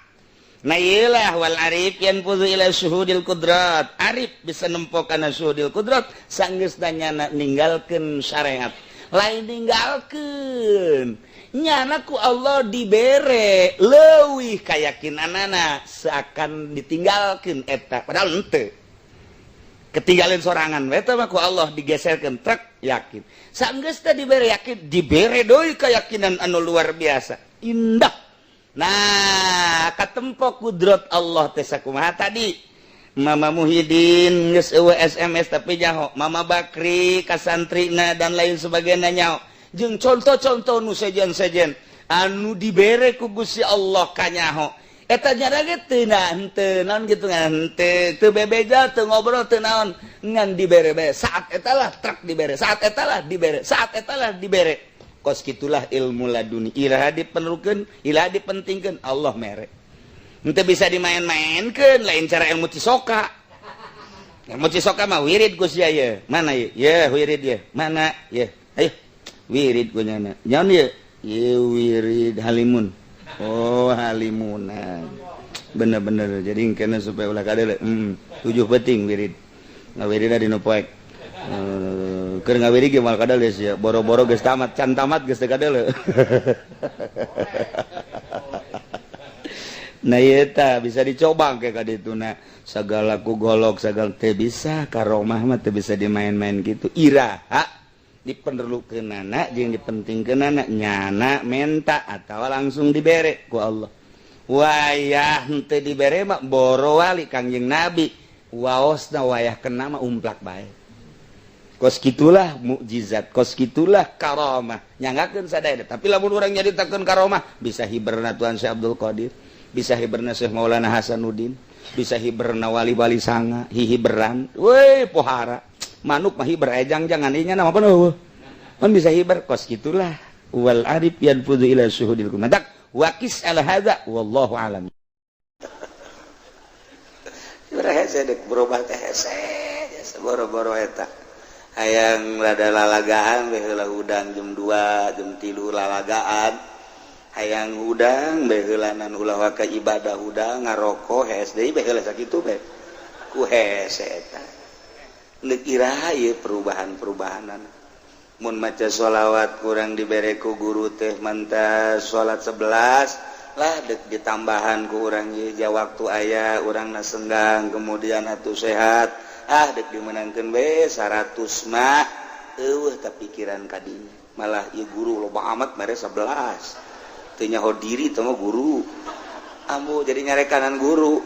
Nah, iyalah, wal arif yanfuzu ila syuhudil kudrat. Arif bisa nempo kana syuhudil kudrat sanggeus nyana ninggalkeun syariat. Lain ninggalkeun, nyana ku Allah dibere leuwih kayakinanana, seakan ditinggalkeun eta, padahal henteu ketinggalan sorangan. Eta mah ku Allah digeserkeun trek, yakin. Sanggeus teh dibere yakin, dibere deui keyakinan anu luar biasa indah. Nah, katempo kudrat Allah teh sakumaha tadi. Mama Muhyiddin geus eueuh SMS, tapi nyaho Mama Bakri kasantrina dan lain sebagainya, nyaho jeung contoh-contoh nu sejen-sejen anu dibere ku Gusti Allah kanyaho eta nyara ge teu henteu naon gitu, ngan henteu teu bebeja, teu ngobrol, teu naon, ngan dibere bae. Saat eta lah truk dibere, saat eta lah dibere, saat eta lah dibere. Kos gitulah ilmu laduni, iraha diperlukeun, iraha dipentingkeun, Allah mere. Henteu bisa dimain-mainkeun. Lain cara ilmu cisoka. Ilmu cisoka mah wirid ku sia ye. Mana ye? Ye wirid ye. Mana ye? Ayo wirid ku nyana. Nyaon ye? Ye wirid halimun. Oh, halimunan. Bener-bener jadi kena supaya ulah kadele. 7 penting wirid. Ngawirid di nu poek. Keur ngawiri ge moal kadele sia. Boro-boro geus tamat, can tamat geus teu kadele. Nah, ieu tah bisa dicoba ke kadituna, sagala ku golok, sagala teu bisa, karomah mah teu bisa dimain-main gitu. Iraha Diperlukeunana jeung dipentingkeunana, nyana menta atau langsung dibere ku Allah. Wayah henteu dibere mah boro wali, Kangjeng Nabi waosna wayah kena mah umplak bae. Kos gitulah mukjizat, kos gitulah karomah, nyanggakeun sadaya. Tapi lamun urang nyaritakeun karomah, bisa hiberna Tuan Syekh Abdul Qadir, bisa hiberna Syekh Maulana Hasanuddin, bisa hiberna wali-wali sanga hihiberan. Woi, pohara manuk mah hiber, ejang jangan inya nama penuh kan bisa hiber. Kos gitulah wal arif yanfudu ila syuhudil kumadak waqis ala hadza, wallahu alam. Hese dek berubah teh, hese boro-boro eta hayang rada lalagaan bae heula, hudang jam 2, jam 3 lalagaan, hayang hudang bae heulanan, ulah waka ibadah, hudang ngaroko, hese deui bae heula sakitu bae ku hese eta. Neuk iraha ieu perubahan-perubahanan? Mun maca sholawat kurang dibere ku guru teh, mantas salat 11 lah, dek ditambahan ku urang ieu ja waktu aya, urang na senggang, kemudian atuh sehat, ah dek dimenangkeun we 100 mah eueuh pikiran kadinya. Malah ieu guru loba amat mere 11, teu nyaho diri teh mah guru, ambu jadi nyarekanan guru.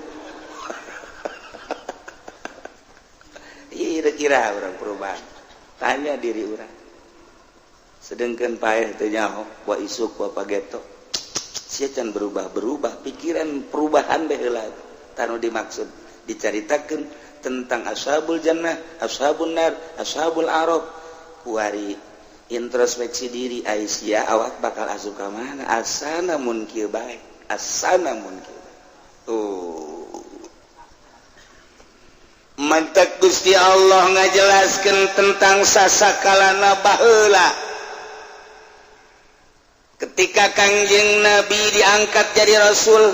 Ieu kira urang perubahan, tanya diri urang. Sedangkan paeh teu nyaho wa isuk wa pageto sia can berubah-berubah pikiran, perubahan bae heula. Tanu dimaksud dicaritakeun tentang ashabul jannah, ashabun nar, ashabul araf, kuari introspeksi diri, Aisyah awak bakal asup ka mana? Asana mun kieu bae, asana mun kieu bae. Tuh. Mantak Gusti Allah ngajelaskeun tentang sasakalana baheula. Ketika Kangjeng Nabi diangkat jadi rasul,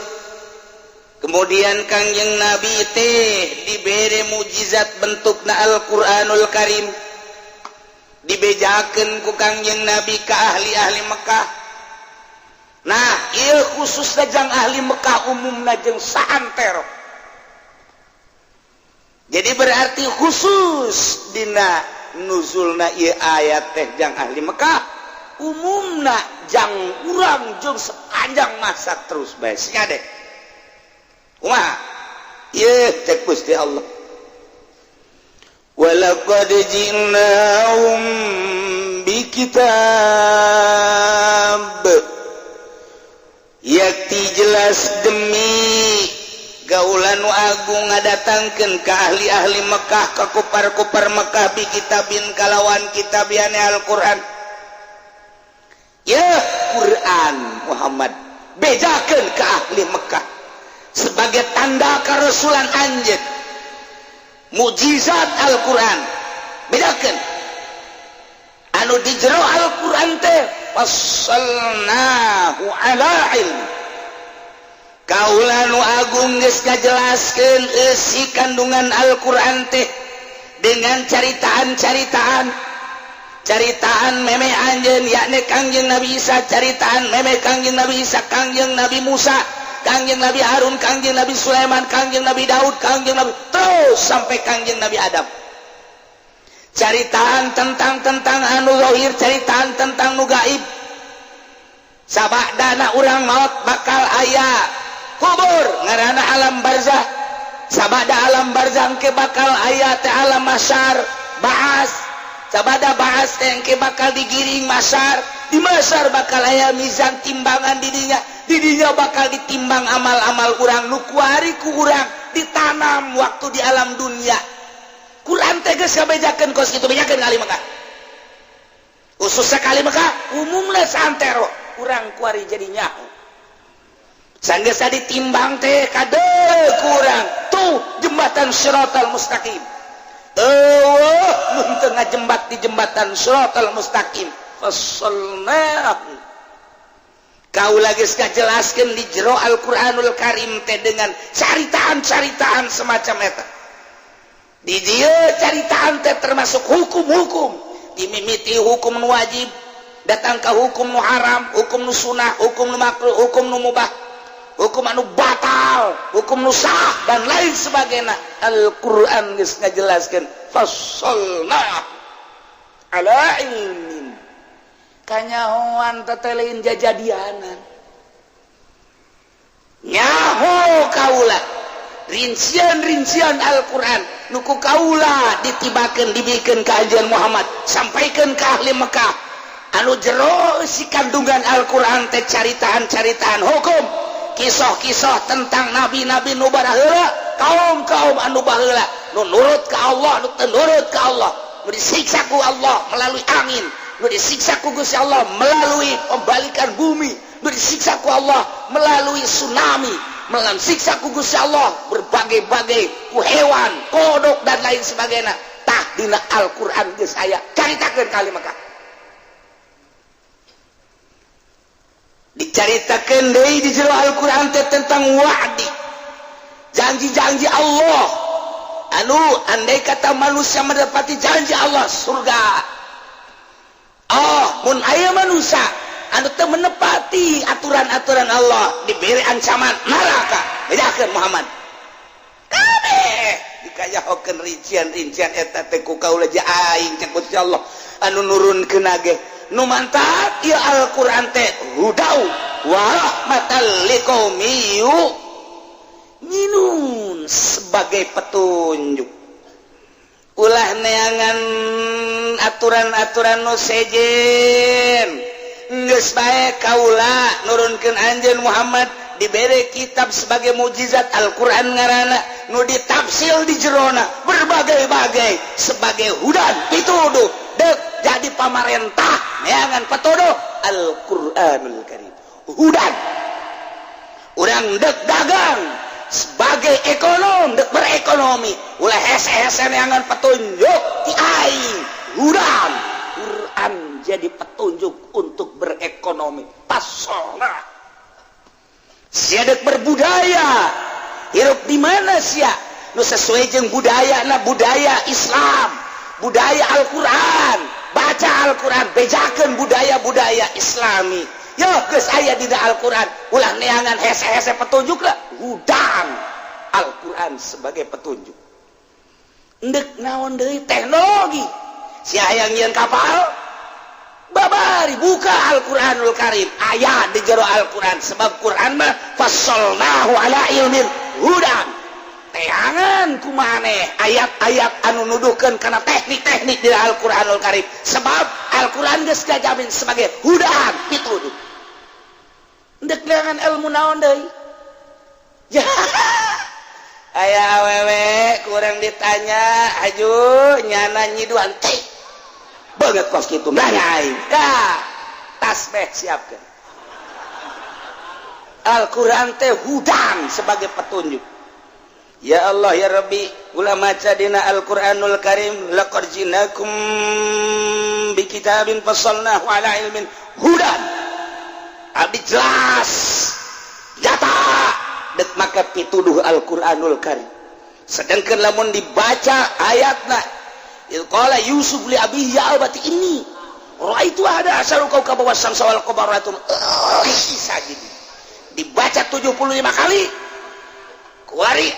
kemudian Kangjeng Nabi teh dibere mukjizat bentukna Al-Qur'anul Karim, dibejakeun ku Kangjeng Nabi ke ahli-ahli Mekah. Nah, ieu khususna jang ahli Mekah, umumna jeung saantero. Jadi berarti khusus dina nuzulna ieu ayat teh jang ahli Mekah, umumna jang urang jeung sepanjang masa terus bae. Sia deh. Kumaha? Ieu cek Gusti Allah. Walaqad ji'nahum bikitab, yakti jelas demi kaula nu agung ngadatangkeun ka ahli-ahli Mekah, ka kupar-kupar Mekah, bi kitabin kalawan kitabiane Al-Qur'an. Ya Quran Muhammad bejakeun ka ahli Mekah sebagai tanda kerasulan anjeun, mukjizat Al-Qur'an bedakeun anu di jero Al-Qur'an teh. Fassalnahu ala ilmi, kaula nu agung geus ngajelaskeun eusi kandungan Al-Qur'an teh dengan caritaan-caritaan, caritaan meme anjeun, yakni Kangjeng Nabi Isa, caritaan meme Kangjeng Nabi Isa, Kangjeng Nabi Musa, Kangjeng Nabi Harun, Kangjeng Nabi Sulaiman, Kangjeng Nabi Daud, Kangjeng Nabi, terus sampai Kangjeng Nabi Adam. Caritaan tentang tentang anu zahir, caritaan tentang nu gaib. Sabadana urang maut bakal aya kubur ngaranna alam barzah. Sabada alam barzah ke bakal aya teh alam mahsyar, baas. Sabada baas teh ke bakal digiring mahsyar. Di mahsyar bakal aya mizan, timbangan. Didinya, didinya bakal ditimbang amal-amal urang nu kuari ku urang ditanam waktu di alam dunia. Quran teh geus ngabejakeun kos kitu, bejakeun ka ahli Mekah, khususnya ka ahli Mekah, umumna saantero urang kuari jadi nyaho. Sanggeus ditimbang teh kade kurang tuh jembatan Siratal Mustaqim, eueuh mun teu ngajembat di jembatan Siratal Mustaqim. Fassalnahu, kaula geus ngajelaskeun di jero Al-Qur'anul Karim teh dengan caritaan-caritaan semacam eta. Di dieu caritaan teh termasuk hukum-hukum, dimimiti hukum nu wajib, datang ke hukum nu haram, hukum nu sunah, hukum nu makruh, hukum nu mubah, hukum anu batal, hukum nu sah, dan lain sebagainya. Al-Qur'an geus ngajelaskeun. Fassalna Ala ilmin, kanyahoan tetelein jajadianan. Nyaho kaula rincian-rincian Al-Quran nu ku kaula ditibakeun, dibikeun ka anjeun Muhammad, sampaikan ke ahli Mekah, anu jero si kandungan Al-Quran teh caritaan-caritaan hukum, kisah-kisah tentang nabi-nabi nu baraheula, kaum-kaum anu baheula, nu nurut ka Allah, nu teu nurut ka Allah, nu disiksa ku Allah melalui angin, nu disiksa ku Gusti Allah melalui pembalikan bumi, nu disiksa ku Allah melalui tsunami, melalui siksa ku Gusti Allah berbagai-bagai ku hewan, kodok, dan lain sebagainya. Tah, dina Al-Quran geus aya, caritakeun kali maka dicaritakeun deui di jero Al-Quran teh tentang wa'di, janji-janji Allah, anu andai kata manusia mendapati janji Allah surga. Oh, mun aya manusia anu teu menepati aturan-aturan Allah, diberi ancaman neraka. Bedakeun Muhammad, kabeh dikayahokeun rincian-rincian eta teh ku kaula aing, cek Gusti Allah anu nurunkeun ge. Nu mantap ieu Al-Qur'an teh hudau wa rahmatal liqaumi yu'minun, sebagai petunjuk. Ulah neangan aturan-aturan nu sejen, geus bae kaula nurunkeun anjeun Muhammad, dibere kitab sebagai mukjizat, Al-Qur'an ngaranna, nu ditafsil di jerona berbagai-bagai sebagai hudan, pituduh. Dek jadi pamarentah neangan patuduh Al-Qur'anul Karim, hudan. Urang dek dagang sebagai ekonom, dek berekonomi, ulah hese-hese neangan petunjuk ti aing, hudan. Quran jadi petunjuk untuk berekonomi. Pasona sia dek berbudaya, hirup di mana sia nu sesuai jeung budaya na, budaya Islam, budaya Al-Quran, baca Al-Quran, bejakeun budaya-budaya Islami. Yo, geus aya dina Al-Quran. Ulah neangan hese-hese petunjuk lah, hudan. Al-Quran sebagai petunjuk. Ndek naon deui? Teknologi, sia hayang nyieun kapal, babari buka Al-Quranul Karim, aya di jero Al-Quran, sebab Quran mah fassolnahu ala ilmin hudan. Teangan kumaneh ayat-ayat anu nuduhkeun kana teknik-teknik di Al-Quranul Karim, sebab Al-Quran geus kajamin sebagai hudan, pituduh. Ndek neangan ilmu naon deui? Ya, aya awewe kurang ditanya, aju nyana nyiduan teh banget kos kitu, nanya aing ka tasbih, siapkeun. Al-Quran teh hudan sebagai petunjuk. Ya Allah ya Rabbi, ulah maca dina Al-Qur'anul Karim, laqad jinakum bi kitabin fassalnahu ala ilmin hudan. Abdi jelas jata dek maka pituduh Al-Qur'anul Karim. Sedangkan lamun dibaca ayatna, idz qala Yusuf li abihi ya abati inni ra'aitu ahada asyara kaukaba wasyamsa wal qamara, sajid dibaca 75 kali kuari,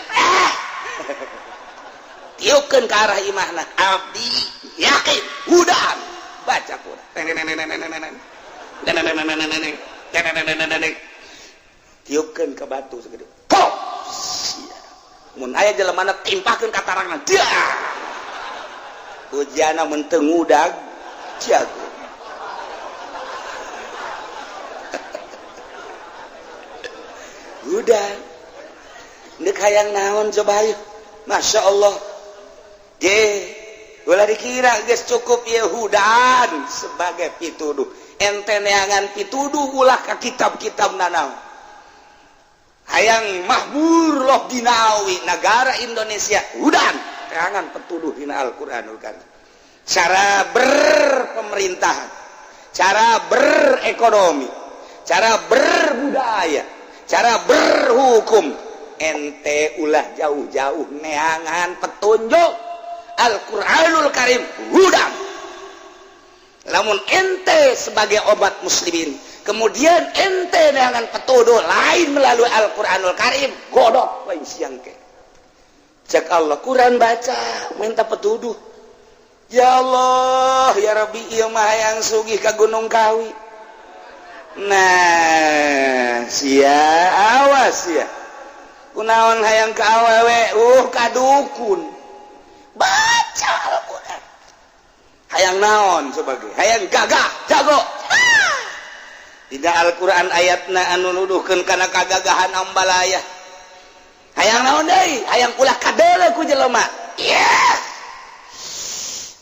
tiupkeun ke arah imahna. Abdi yakin hudan. Baca Quran, tiupkeun ke batu segede pop. Mun aya jelema timpahkeun ka tarangna, dia ujiana mun teu ngudag jago. Udah, ndek hayang naon coba ayo? Masya Allah. Je ulah dikira geus cukup Yehudan sebagai pituduh. Ente neangan pituduh ulah ka kitab-kitab nanaon. Hayang mahmur loh dinawi negara Indonesia, hudan, teangan petuduh dina Al-Qur'anul Karim, cara berpemerintahan, cara berekonomi, cara berbudaya, cara berhukum. Ente ulah jauh-jauh neangan petunjuk, Al-Qur'anul Karim hudan. Lamun ente sebagai obat muslimin, kemudian ente neangan petuduh lain melalui Al-Qur'anul Karim, godok lain siang ke. Cek Allah, Quran baca minta petuduh. Ya Allah ya Rabbi, ieu mah hayang sugih ka Gunung Kawi. Nah sia, awas ya. Kunaon hayang ka awewe, ka dukun? Baca Al-Quran. Hayang naon, sebagai hayang gagah jago. Tidak, Al-Quran ayatna anu nuduhkeun kana kagagahan ambalaya. Hayang naon deui? Hayang ulah kadeuleu ku jelema. Yeah.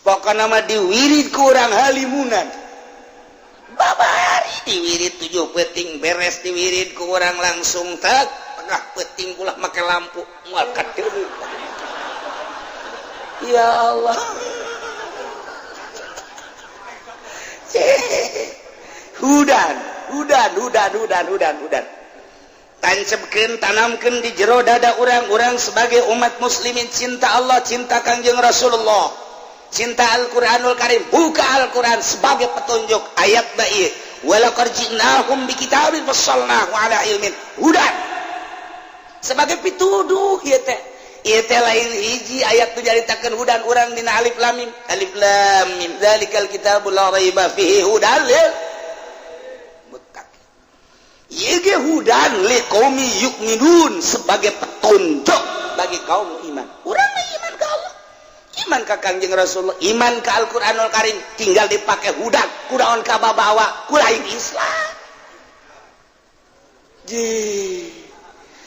Pokokna mah diwirid ku urang halimunan, babari diwirid 7 peting, beres diwirid ku urang langsung tak tengah peting, ulah make lampu, moal kadeuleu. Ya Allah. Hudan, hudan, hudan, hudan, hudan, hudan. Tancapkeun, tanamkeun di jero dada urang-urang sebagai umat muslimin, cinta Allah, cinta Kangjeng Rasulullah, cinta Al-Qur'anul Karim. Buka Al-Qur'an sebagai petunjuk. Ayat baik, walaqad ji'nahum bikitabin fassalnahu ala ilmin hudan, sebagai pituduh ieu teh. Ieu teh lain hiji ayat nu nyaritakeun hudan urang dina alif lam mim. Alif lam mim, dzalikal kitabul la raiba fihi hudan lil muttaqin. Ieu ge hudan liqaumi yu'minun, sebagai petunjuk bagi kaum iman. Urang mah iman ka Allah, iman ka Kangjeng Rasulullah, iman ka Al-Qur'anul Karim, tinggal dipakai hudan. Kunaon kababawa ku lain Islam? Ji,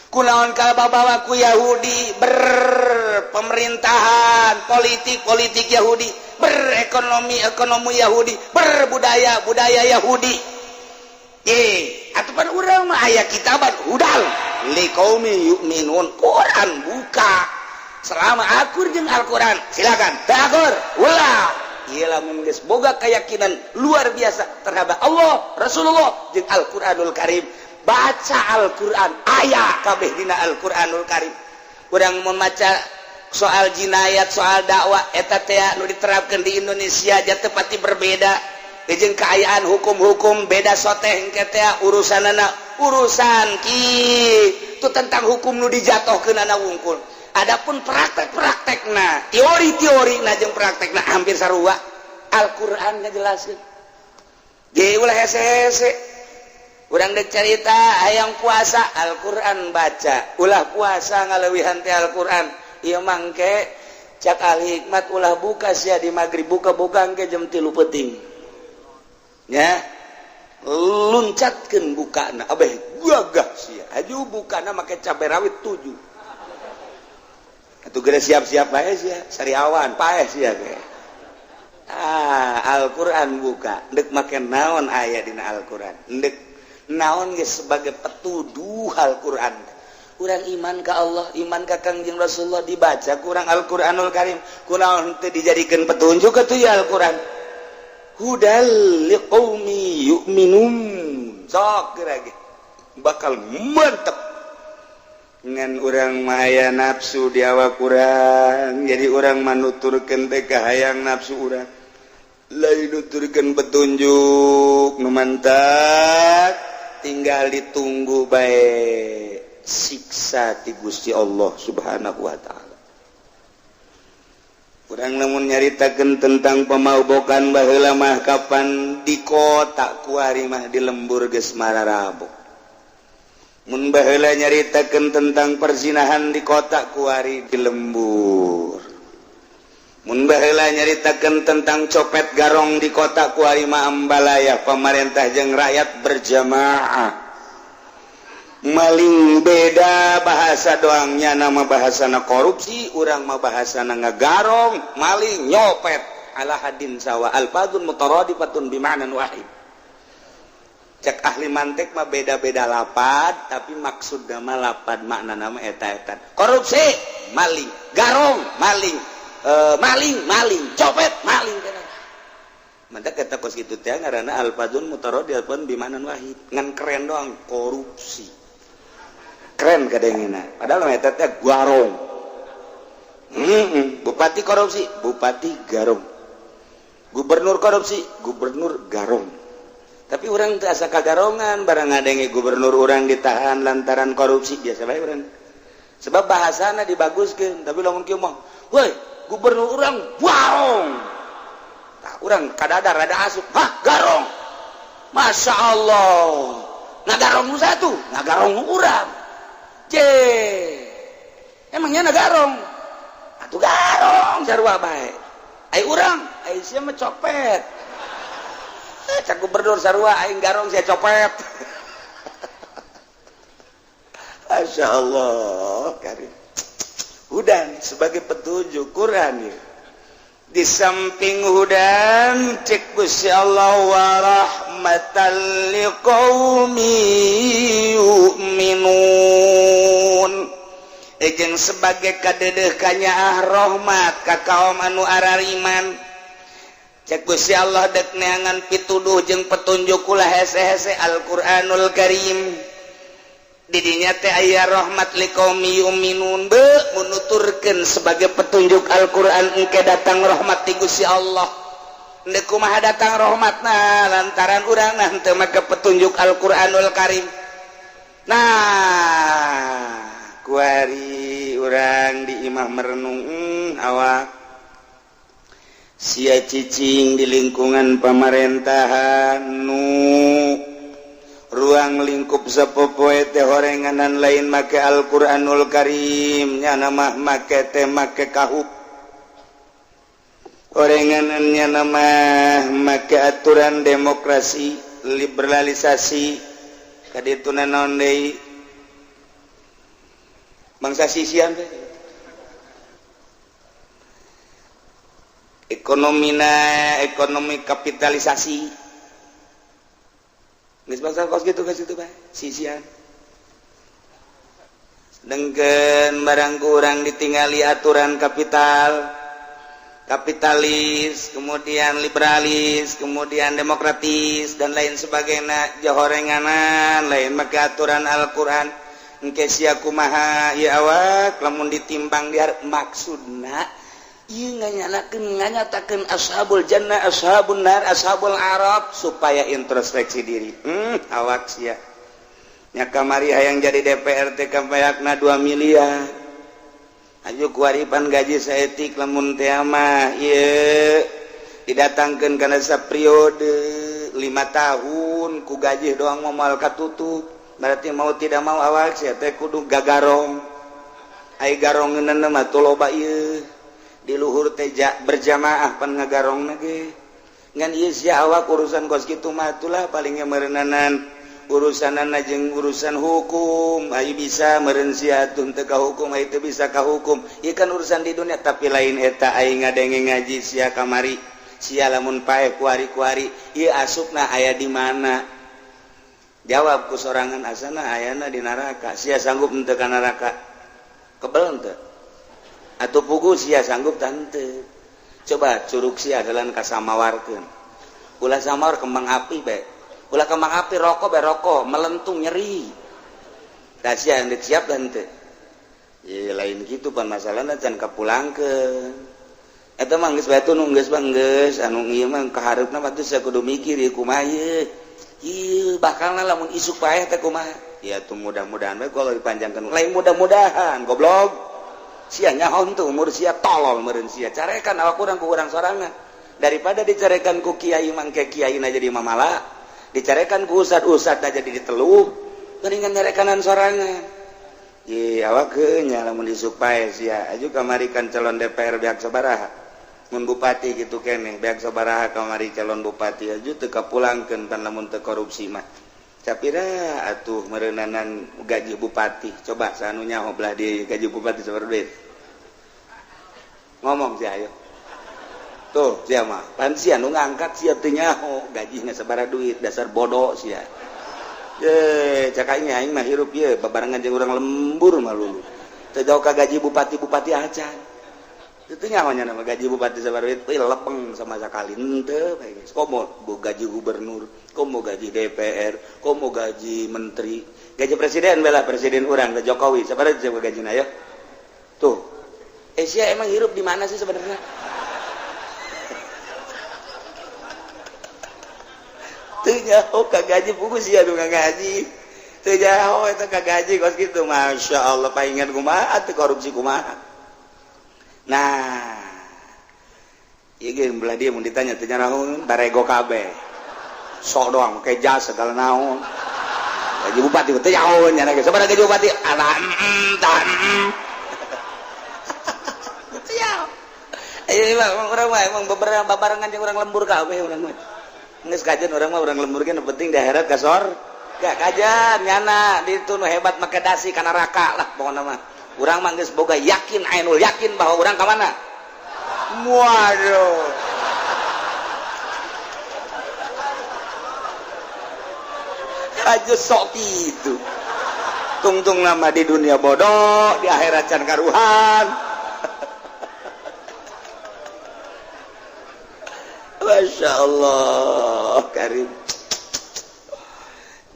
kunaon kababawa ku Yahudi? Berpemerintahan politik politik Yahudi, berekonomi ekonomi Yahudi, berbudaya budaya Yahudi. Atau urang mah aya kitaban hudal liqaumi yu'minun. Quran buka. Selama akur jeung Al-Quran, silakan. Teu akur, ulah. Ieu lamun geus boga keyakinan luar biasa terhadap Allah, Rasulullah jeung Al-Qur'anul Karim, baca Al-Qur'an, aya kabeh dina Al-Qur'anul Karim. Urang mun maca soal jinayat, soal dakwah, eta teh nu diterapkan di Indonesia jatuh pati berbeda jeung keayaan hukum-hukum, beda soteh engke teh urusanana, urusan ki itu tentang hukum nu dijatuhkeun anak wungkul. Adapun praktek-praktekna, teori-teori na jeung praktekna hampir sarua. Al-Qur'an ngajelaskeun. Ge ulah hese-hese. Urang dek carita hayang puasa, Al-Qur'an baca. Ulah puasa ngaleuwihan teh Al-Qur'an. Ieu mangke cak ahli hikmat, ulah buka sia di maghrib, buka-buka engke jam 3 peuting. Ya. Luncatkeun bukana, abeh gagah sia. Aju bukana make cabe rawit 7. Atuh geus siap-siap bae sia, sariawan paeh sia ge. Ah, Al-Qur'an buka, ndek make naon aya dina Al-Qur'an. Ndek naon ge sebagai petuduh Al-Qur'an. Urang iman ka Allah, iman ka Kangjeng Rasulullah, dibaca kurang Al-Qur'anul Karim. Kunaon teu dijadikeun petunjuk atuh ya Al-Qur'an? Hudal liqaumi yu'minun. Sok geura ge bakal mantep. Ngan urang mah aya nafsu di awak urang, jadi urang manuturkeun teh kahayang nafsu urang, lain nuturkeun petunjuk nu mantap. Tinggal ditunggu bae siksa ti Gusti Allah Subhanahu wa Ta'ala. Urang lamun nyaritakeun tentang pemabokan baheula mah, kapan di kota kuari mah di lembur geus mararabok. Mun baheula nyaritakeun tentang perzinahan di kota kuari, di lembur. Mun baheula nyaritakeun tentang copet garong di kota kuari mah ambalaya, pemerintah jeung rakyat berjamaah maling. Beda bahasa doangnya, nama bahasana korupsi, urang mah bahasana ngagarong, maling, nyopet, ala haddin sawa, alfadun mutaradifatun bima'nan wahid. Cek ahli mantik mah beda-beda lapad, tapi maksud nama lapad makna nama eta-eta. Korupsi maling, garong maling, maling maling, copet maling. Mantap kata kos kitu teh ngaranna alfadun mutaradifatun bima'nan wahid. Ngan keren doang korupsi, keren kadangena, padahal eta teh garong. Bupati korupsi, bupati garong. Gubernur korupsi, gubernur garong. Tapi urang teu asa kagarongan. Barang ngadenge gubernur urang ditahan lantaran korupsi, biasa bae urang, sebab bahasana dibaguskeun. Tapi lamun kieu mah, "Woi, gubernur urang barong." Tah urang kadada rada asup, hah, garong. Masya Allah, ngagarong nu satu, ngagarong nu urang. Je, emangnya ngagarong? Atuh garong sarua bae. Ai urang, ai sia mah copet. Eh, cak gubernur sarua aing garong sia copet. Masya Allah, karim. Hudan sebagai petunjuk Quran ya. Di samping hudan, cek Gusti Allah, wa rahmatan liqaumi yu'minun. Ejeng sebagai kadedeh kanyaah rahmat ka kaum anu arariman. Cek Gusti Allah, dek neangan pituduh jeung petunjuk kula hese-hese Al-Qur'anul Karim. Didinya teh aya rahmat liqaumi yu'minun, be menuturkeun sebagai petunjuk Al-Qur'an engke datang rahmat ti Gusti Allah. Ndek kumaha datang rahmatna? Lantaran urang nah teu make petunjuk Al-Qur'anul Karim. Nah, kuari urang di imah merenung, awak sia cicing di lingkungan pemerintahan nu ruang lingkup sapopoe teh horenganan lain make Al-Qur'anul Karim, nyana mah make teh make kahup, horenganan nyana mah make aturan demokrasi liberalisasi, kaditu naon deui, bangsa sisian teh ekonomina ekonomi kapitalisasi. Geus bangsa kos gitu, kos gitu bae sisian. Sedengkeun barang kurang ditinggali aturan kapital, kapitalis, kemudian liberalis, kemudian demokratis, dan lain sebagainya. Jahorenganan lain make aturan Al-Qur'an. Engke sia kumaha ieu awak lamun ditimbang diar? Maksudna ieu nganyanakeun, nganyatakeun ashabul jannah, ashabun nar, ashabul arab, supaya introspeksi diri. Awak sia nya kamari hayang jadi DPR teh kabayakna 2 miliar. Aju kuaripan gaji saetik lamun teh mah ieu didatangkeun kana saperiode 5 tahun ku gaji doang moal katutup. Berarti mau tidak mau awak sia teh kudu gagarong. Ai garongeunana mah teu loba ieu di luhur teja berjamaah pan ngagarong ge. Ngan ieu sia awak urusan kos kitu mah itulah palingnya meureunanan urusanana jeung urusan hukum. Ayo bisa meureun sia tun teu ka hukum, ayo teu bisa ka hukum. Ieu kan urusan di dunia, tapi lain eta aing ngadenge ngaji sia kamari. Sia lamun paeh kuari-kuari ieu asupna aya di mana? Jawab ku sorangan, asana ayana di neraka. Sia sanggup henteu ka neraka? Kebel henteu? Atau pugu sia sanggup tante? Coba curug sia jalan kasamawarkeun, ulah samawar kembang api bae, ulah kembang api, rokok bae, rokok melentung nyeri. Tah sia ndek siap tante? Ya lain gitu pan masalahna, can kapulangkeun eta mah geus batu nu geus mah geus anu ieu mah kahareupna mah teu kudu mikir ieu kumaha ieu. Ieu bakalna lamun isuk paeh teh kumaha ya? Tuh mudah-mudahan bae kalau dipanjangkeun. Lain mudah-mudahan, goblok. Sia nyaho tuh umur sia, tolol meureun sia. Carekan awak urang ku urang sorangan daripada dicarekan ku kiai mangke kiai na jadi mamala, dicarekan ku ustad-ustad na jadi diteluh, mendingan nyarekanan sorangan. Ye awak nya lamun isuk paeh sia aju kamari kan calon DPR beak sabaraha, mun bupati gitu keneh beak sabaraha kamari calon bupati, aju teu kapulangkeun pan lamun teu korupsi mah. Capira atuh meureunanan gaji bupati? Coba sanu nyaho belah di gaji bupati sabaraha duit? Ngomong sih, ayo tuh sia mah pan sia nu ngangkat, sia teu nyaho gajina sabaraha duit, dasar bodoh sia. Ye, cak aing, aing mah hirup ye babarengan jeung urang lembur mah lulu teu jauh ka gaji bupati-bupati acan. Itu nyaho nya nama gaji bupati sabaraha duit? Euy, lepeng sama sakali henteu bae geus. Komo bu gaji gubernur, komo gaji DPR, komo gaji menteri, gaji presiden bela presiden urang Jokowi sabaraha coba gajina? Ayo tuh. Asia emang hirup di mana sih sebenarnya? Teu nyaho ka gaji buku sia nu ngaji. Teu nyaho eta ka gaji kos kitu. Masya Allah, paingan kumaha atuh korupsi kumaha. Nah, Ieu ge belah dia mun ditanya teu nyarahoeun, barego kabeh. Sok doang make jas segala naon. Gaji bupati teu nyahoeun nya ge. Sabaraha gaji bupati? Ala tah. Teu nyaho. Ayo emang urang mah emang beberapa babarengan jeung urang lembur kabeh urang mah. Geus kajian urang mah, urang lembur ge nu penting di akhirat ka sorga. Kajian nyana di itu nu hebat make dasi ka neraka lah pokona mah. Urang mah geus boga yakin, ainul yakin bahwa urang ka mana? Waduh. Aja sok gitu. Tungtung nama di dunia bodoh, di akhirat can karuhan. Masya Allah, karim.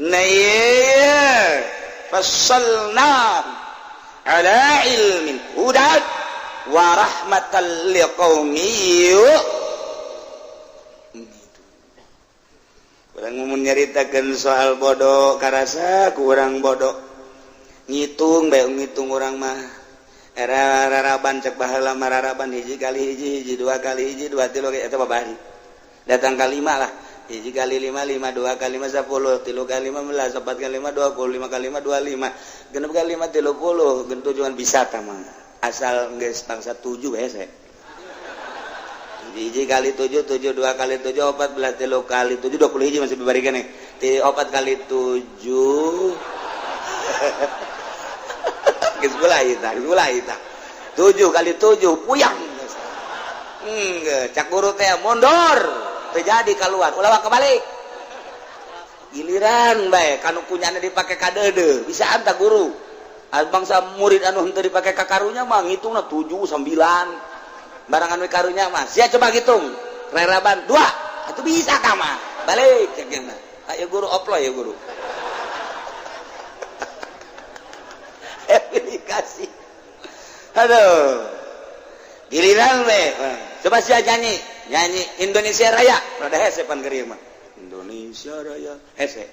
Nah, iya. Fasalna ala ilmin hudan wa rahmatan liqaumi. Urang mun nyaritakeun soal bodoh karasa ku urang bodoh. Ngitung bae ngitung urang mah. Era raraban cek baheula mah raraban hiji kali hiji hiji dua kali hiji dua tilu eta babari. Datang ka lima lah. Hiji kali lima lima dua kali lima 10 tilu kali lima belas empat kali lima 20 lima kali lima 25 genep kali lima 30 genep tujuan bisa tah mah. Asal geus bangsa 7 hese. Hiji kali 7 7 dua kali 7 14 tilu kali 7 20 hiji masih bibari keneh. 4 kali 7 geus mulai tah, geus mulai tah. 7 kali 7 puyang. Cak guru teh mundur, teu jadi keluar, ulah kebalik. Giliran bae kanu kunyana dipake kadeudeuh, bisa anta guru. Bangsa murid anu henteu dipake ka karunya mah ngitungna 7 9. Barangan we karunya mah sia coba hitung reraban 2 itu bisa ka mah balik cek mah. Ayo guru oplo ya guru. Aplikasi. Aduh. Giliran we. Coba sia nyanyi, nyanyi Indonesia Raya. Rada hese pan keur mah. Indonesia Raya hese.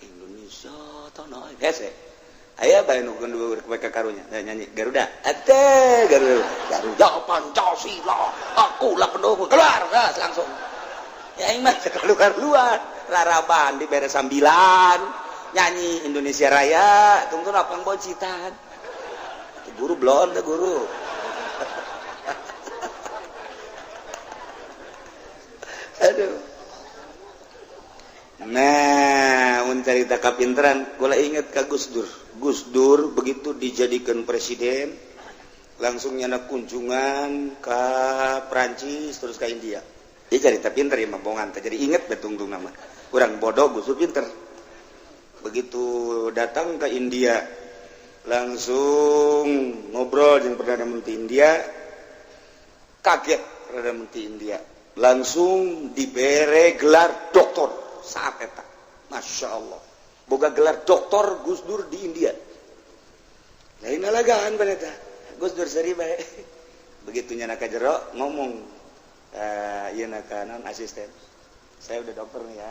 Indonesia tanah hese. Aya bae nu kedua ka karunya nyanyi Garuda. Ate Garuda. Garuda Pancasila. Akulah pendukung. Keluar gas langsung. Ya aing mah keluar keluar. Raraban dibere sambilan. Nyanyi Indonesia Raya, tungtun apang bocitan. Guru blon teh guru. Aduh. Nah, mun carita kapinteran, kula inget ka Gus Dur. Gus Dur begitu dijadikan presiden, langsung nyana kunjungan ke Prancis terus ke India. Dia cerita pinter ya mah bongan teh, jadi inget betungtung nama. Urang bodoh Gus Dur pinter. Begitu datang ke India, langsung ngobrol jeung Perdana Menteri India. Kaget Perdana Menteri India. Langsung dibere gelar doktor saat eta. Masya Allah. Boga gelar doktor Gus Dur di India. Lain lalagaan paneta. Gus Dur seri bae. Begitu nyana ka jero ngomong, ieu na ka naon asisten. Saya udah dokter nih ya.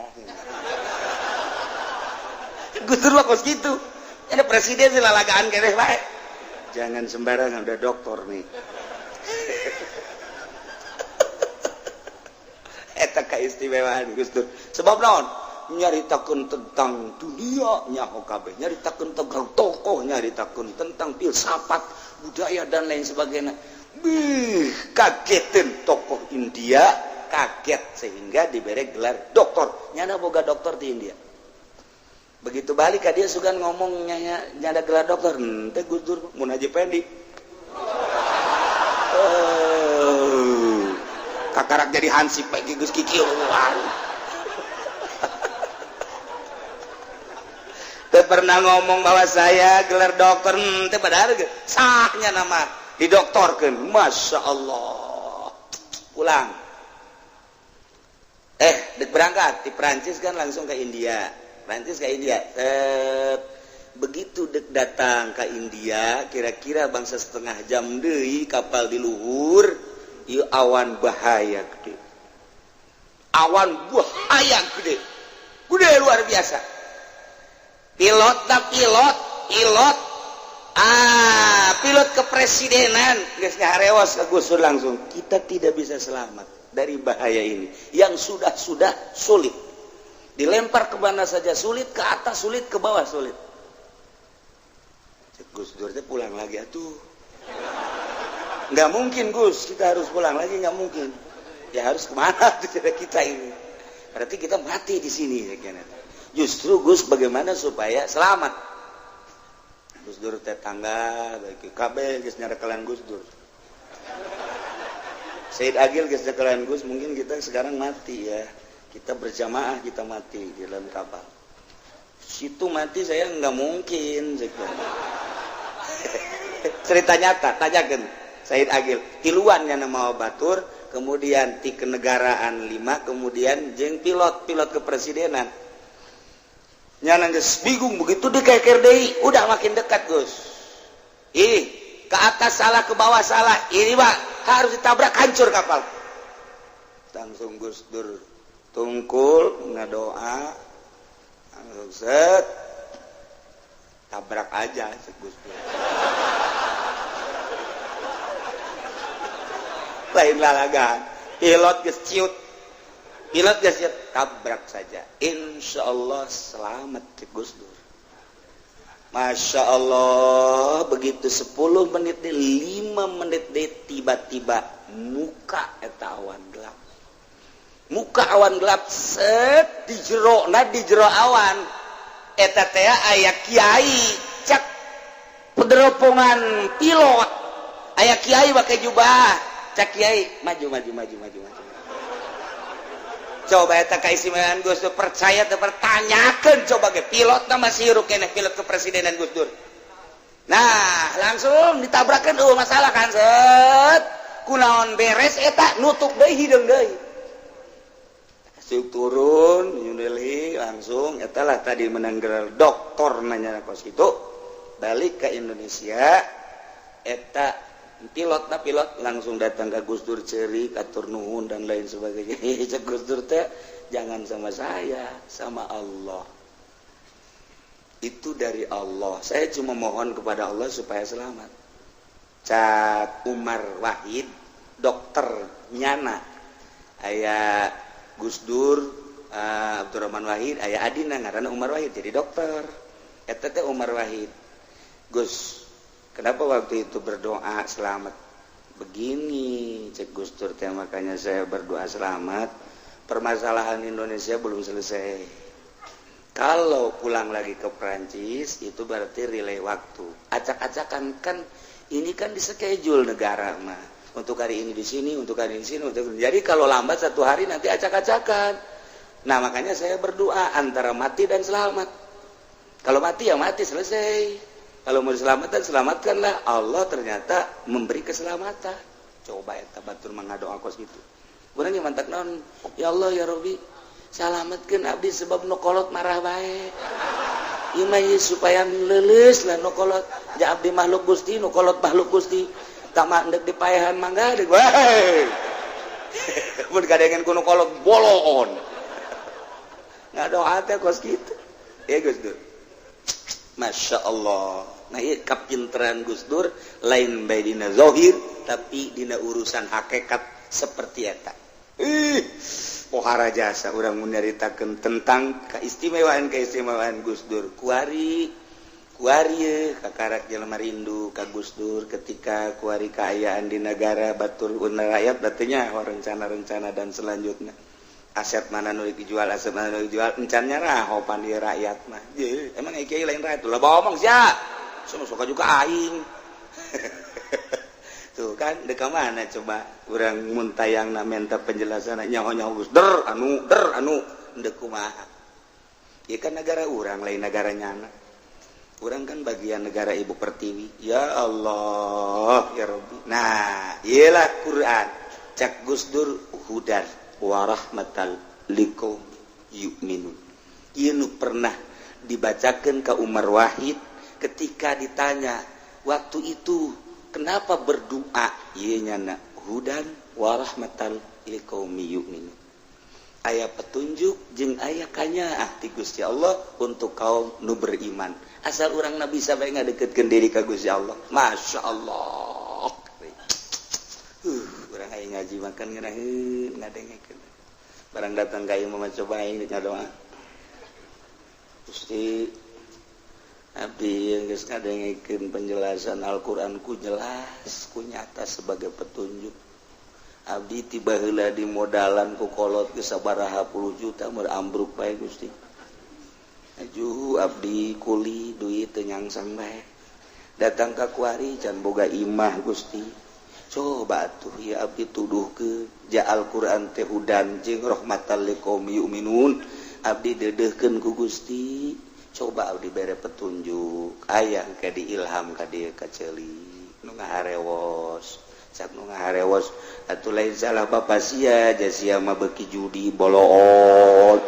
Gus Dur mah kos kitu. Ada presiden sih lalagaan keneh bae. Jangan sembarangan udah dokter nih. Eta keistimewaan Gus Dur. Sebab naon? Nyaritakeun tentang dunia nyaho kabeh, nyaritakeun tentang tokoh, nyaritakeun tentang filsafat, budaya dan lain sebagainya. Bih, kagetin tokoh India, kaget sehingga diberi gelar doktor. Nyana boga doktor di India. Begitu balik ka dia sugan ngomong nyana gelar doktor, henteu Gus Dur mun Haji Pendi. Kakarak jadi hansip bae geus kikieuan. Teu pernah ngomong bahwa saya gelar dokter, teu padahal sahnya nama didoktorkeun. Masya Allah. Pulang. Dek berangkat di Prancis kan langsung ke India. Prancis ke India. Begitu dek datang ke India, kira-kira bangsa setengah jam deui kapal di luhur, ieu awan bahaya gede. Awan bahaya gede. Gede luar biasa. Pilot pilot pilot pilot kepresidenan geus ngarewas ka Gus Dur langsung, kita tidak bisa selamat. dari bahaya ini yang sudah-sudah sulit. Dilempar ke mana saja sulit, ke atas sulit, ke bawah sulit. Cek Gus Dur teh pulang lagi atuh. Nggak mungkin, Gus, kita harus pulang lagi, nggak mungkin. Ya harus kemana tuh kita ini? Berarti kita mati di sini. Justru, Gus, bagaimana supaya selamat? Gus Dur teh tangga, baik kabeh geus nyarekelan Gus Dur. Said Agil geus nyarekelan Gus, mungkin kita sekarang mati ya. Kita berjamaah, kita mati di dalam kapal. Situ mati saya nggak mungkin. Cerita nyata, tanyakan Said Agil. Tiluan yang nama batur, kemudian ti kenegaraan lima, kemudian jeng pilot, pilot kepresidenan. Nyana geus bingung begitu di deui, udah makin dekat, Gus. Ih, ke atas salah, ke bawah salah. Ini, Pak, harus ditabrak, hancur kapal. Langsung Gus Dur tungkul ngadoa, langsung set, tabrak aja Gus Dur. Lain lalagan, pilot geus ciut, pilot geus ciut, tabrak saja, insya Allah selamat Gus Dur. Masya Allah, begitu 10 menit deh, 5 menit deh, tiba-tiba muka eta awan gelap, muka awan gelap set di jero, nah di jero awan eta teh aya kiai. Cak pederopongan pilot, aya kiai pakai jubah. Cak kiai, "Maju, maju, maju, maju, maju." Coba eta kaistimewaan Gus Dur, percaya teu pertanyakeun coba ge. Pilot na masih hirup keneh, pilot kepresidenan Gus Dur. Nah, langsung ditabrakan, oh masalah kan, set kunaon beres eta nutup deui, hideung deui. Siuk turun New Delhi langsung eta lah tadi menang gelar doktor, nanya kos itu balik ke Indonesia. Eta pilot na pilot langsung datang ke Gus Dur, ceri katur nuhun dan lain sebagainya. Cek Gus Dur teh, "Jangan sama saya, sama Allah. Itu dari Allah. Saya cuma mohon kepada Allah supaya selamat." Cak Umar Wahid, dokter nyana, aya Gus Dur, Abdurrahman Wahid, aya adina ngaranna Umar Wahid jadi dokter. Eta teh Umar Wahid, "Gus, kenapa waktu itu berdoa selamat begini?" Cek Gus Dur teh, "Makanya saya berdoa selamat, permasalahan Indonesia belum selesai. Kalau pulang lagi ke Prancis itu berarti relay waktu, acak-acakan kan. Ini kan di schedule negara mah untuk hari ini di sini, untuk hari ini di sini, untuk jadi kalau lambat satu hari nanti acak-acakan. Nah, makanya saya berdoa antara mati dan selamat. Kalau mati ya mati, selesai. Kalau mau diselamatkan, selamatkanlah." Allah ternyata memberi keselamatan. Coba ya, batur mengadoa kos gitu. Urang yang mantak non, "Ya Allah, ya Robi, selamatkan abdi sebab nu kolot marah bae. Ieu supaya leuleus lah nu kolot. Ja abdi makhluk Gusti, nu kolot makhluk Gusti. Tama ndek dipaehan mangga deuk wae." Mun kadengen ku nu kolot bolon. Ngadoa teh kos kitu. Ya Gus Dur. Masya Allah. Nah, ieu kapinteran Gus Dur lain bae dina zahir tapi dina urusan hakikat seperti eta. Ih, pohara jasa urang menyaritakeun tentang keistimewaan-keistimewaan Gus Dur. Kuari kuari kakarak jelema rindu ka Gus Dur ketika kuari kaayaan di negara batur rakyat batunya rencana-rencana dan selanjutnya. Aset mana nu dijual, aset mana nu dijual, encan nyarah pan di rakyat mah. Ye, emang kiai lain rakyat lah ngomong sia. Semua suka juga aing. Tuh kan, deka mana coba urang mun tayang na minta penjelasan, nyaho-nyaho Gus Der anu der anu ndek kumaha. Ya kan negara urang, lain negara nyana. Urang kan bagian negara Ibu Pertiwi. Ya Allah, ya Rabbi. Nah, iyalah Quran. Cak Gus Dur, hudan warahmatal liqaum yu'minun. Ieu nu pernah dibacakan ke Umar Wahid ketika ditanya waktu itu kenapa berdoa, ieu nyana hudan warahmatal liqaumi yu'minun. Aya petunjuk jeung aya kanyaah ti Gusti Allah untuk kaum nu beriman. Asal urang na bisa bae ngadeketkeun diri ka Gusti Allah. Masya Allah. Urang Aing ngaji makan ngeunaheun ngadengekeun. Barang datang ka ieu mah coba aing ngadoa. Gusti, abdi yang geus ngadengekeun penjelasan Al-Qur'an ku jelas, ku nyata sebagai petunjuk. Abdi tiba heula di modalan ku kolot geus sabaraha puluh juta mun ambruk bae, Gusti. Ajuh abdi kuli duit teu nyangsang bae. Datang ka kuari can boga imah, Gusti. Coba tuh ya abdi tuduh ke ja Al-Qur'an teh hudan jeung rahmatan liqaumi yu'minun. Abdi dedehkeun ku Gusti. Coba abdi bere petunjuk, aya ke diilham ka dieu ka ceuli nu ngaharewos. Cak nu ngaharewos, atuh lain salah bapa sia, ja sia mah beuki judi boloot,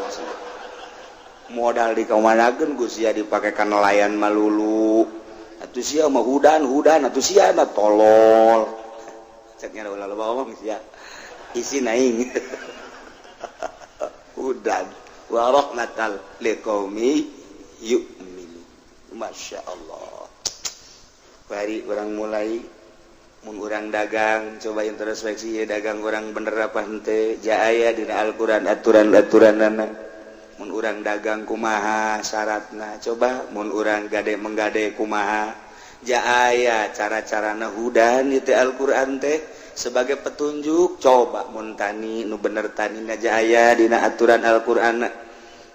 modal dikamanakeun ku sia dipake ka nelayan malulu. Atuh sia mah hudan hudan, atuh sia mah tolol. Ceknya ulah loba ngomong sia, isi aing hudan wa rahmatal liqaumi yu'minu. Masya Allah. Bari orang mulai mun urang dagang, coba introspeksi ya, dagang orang bener apa henteu. Ja aya dina Al-Qur'an aturan-aturanana. Mun urang dagang kumaha syaratna? Coba mun urang gade menggade kumaha? Ja aya cara-carana hudan itu Al-Qur'an teh sebagai petunjuk. Coba mun tani nu bener tani ja aya dina aturan Al-Qur'an,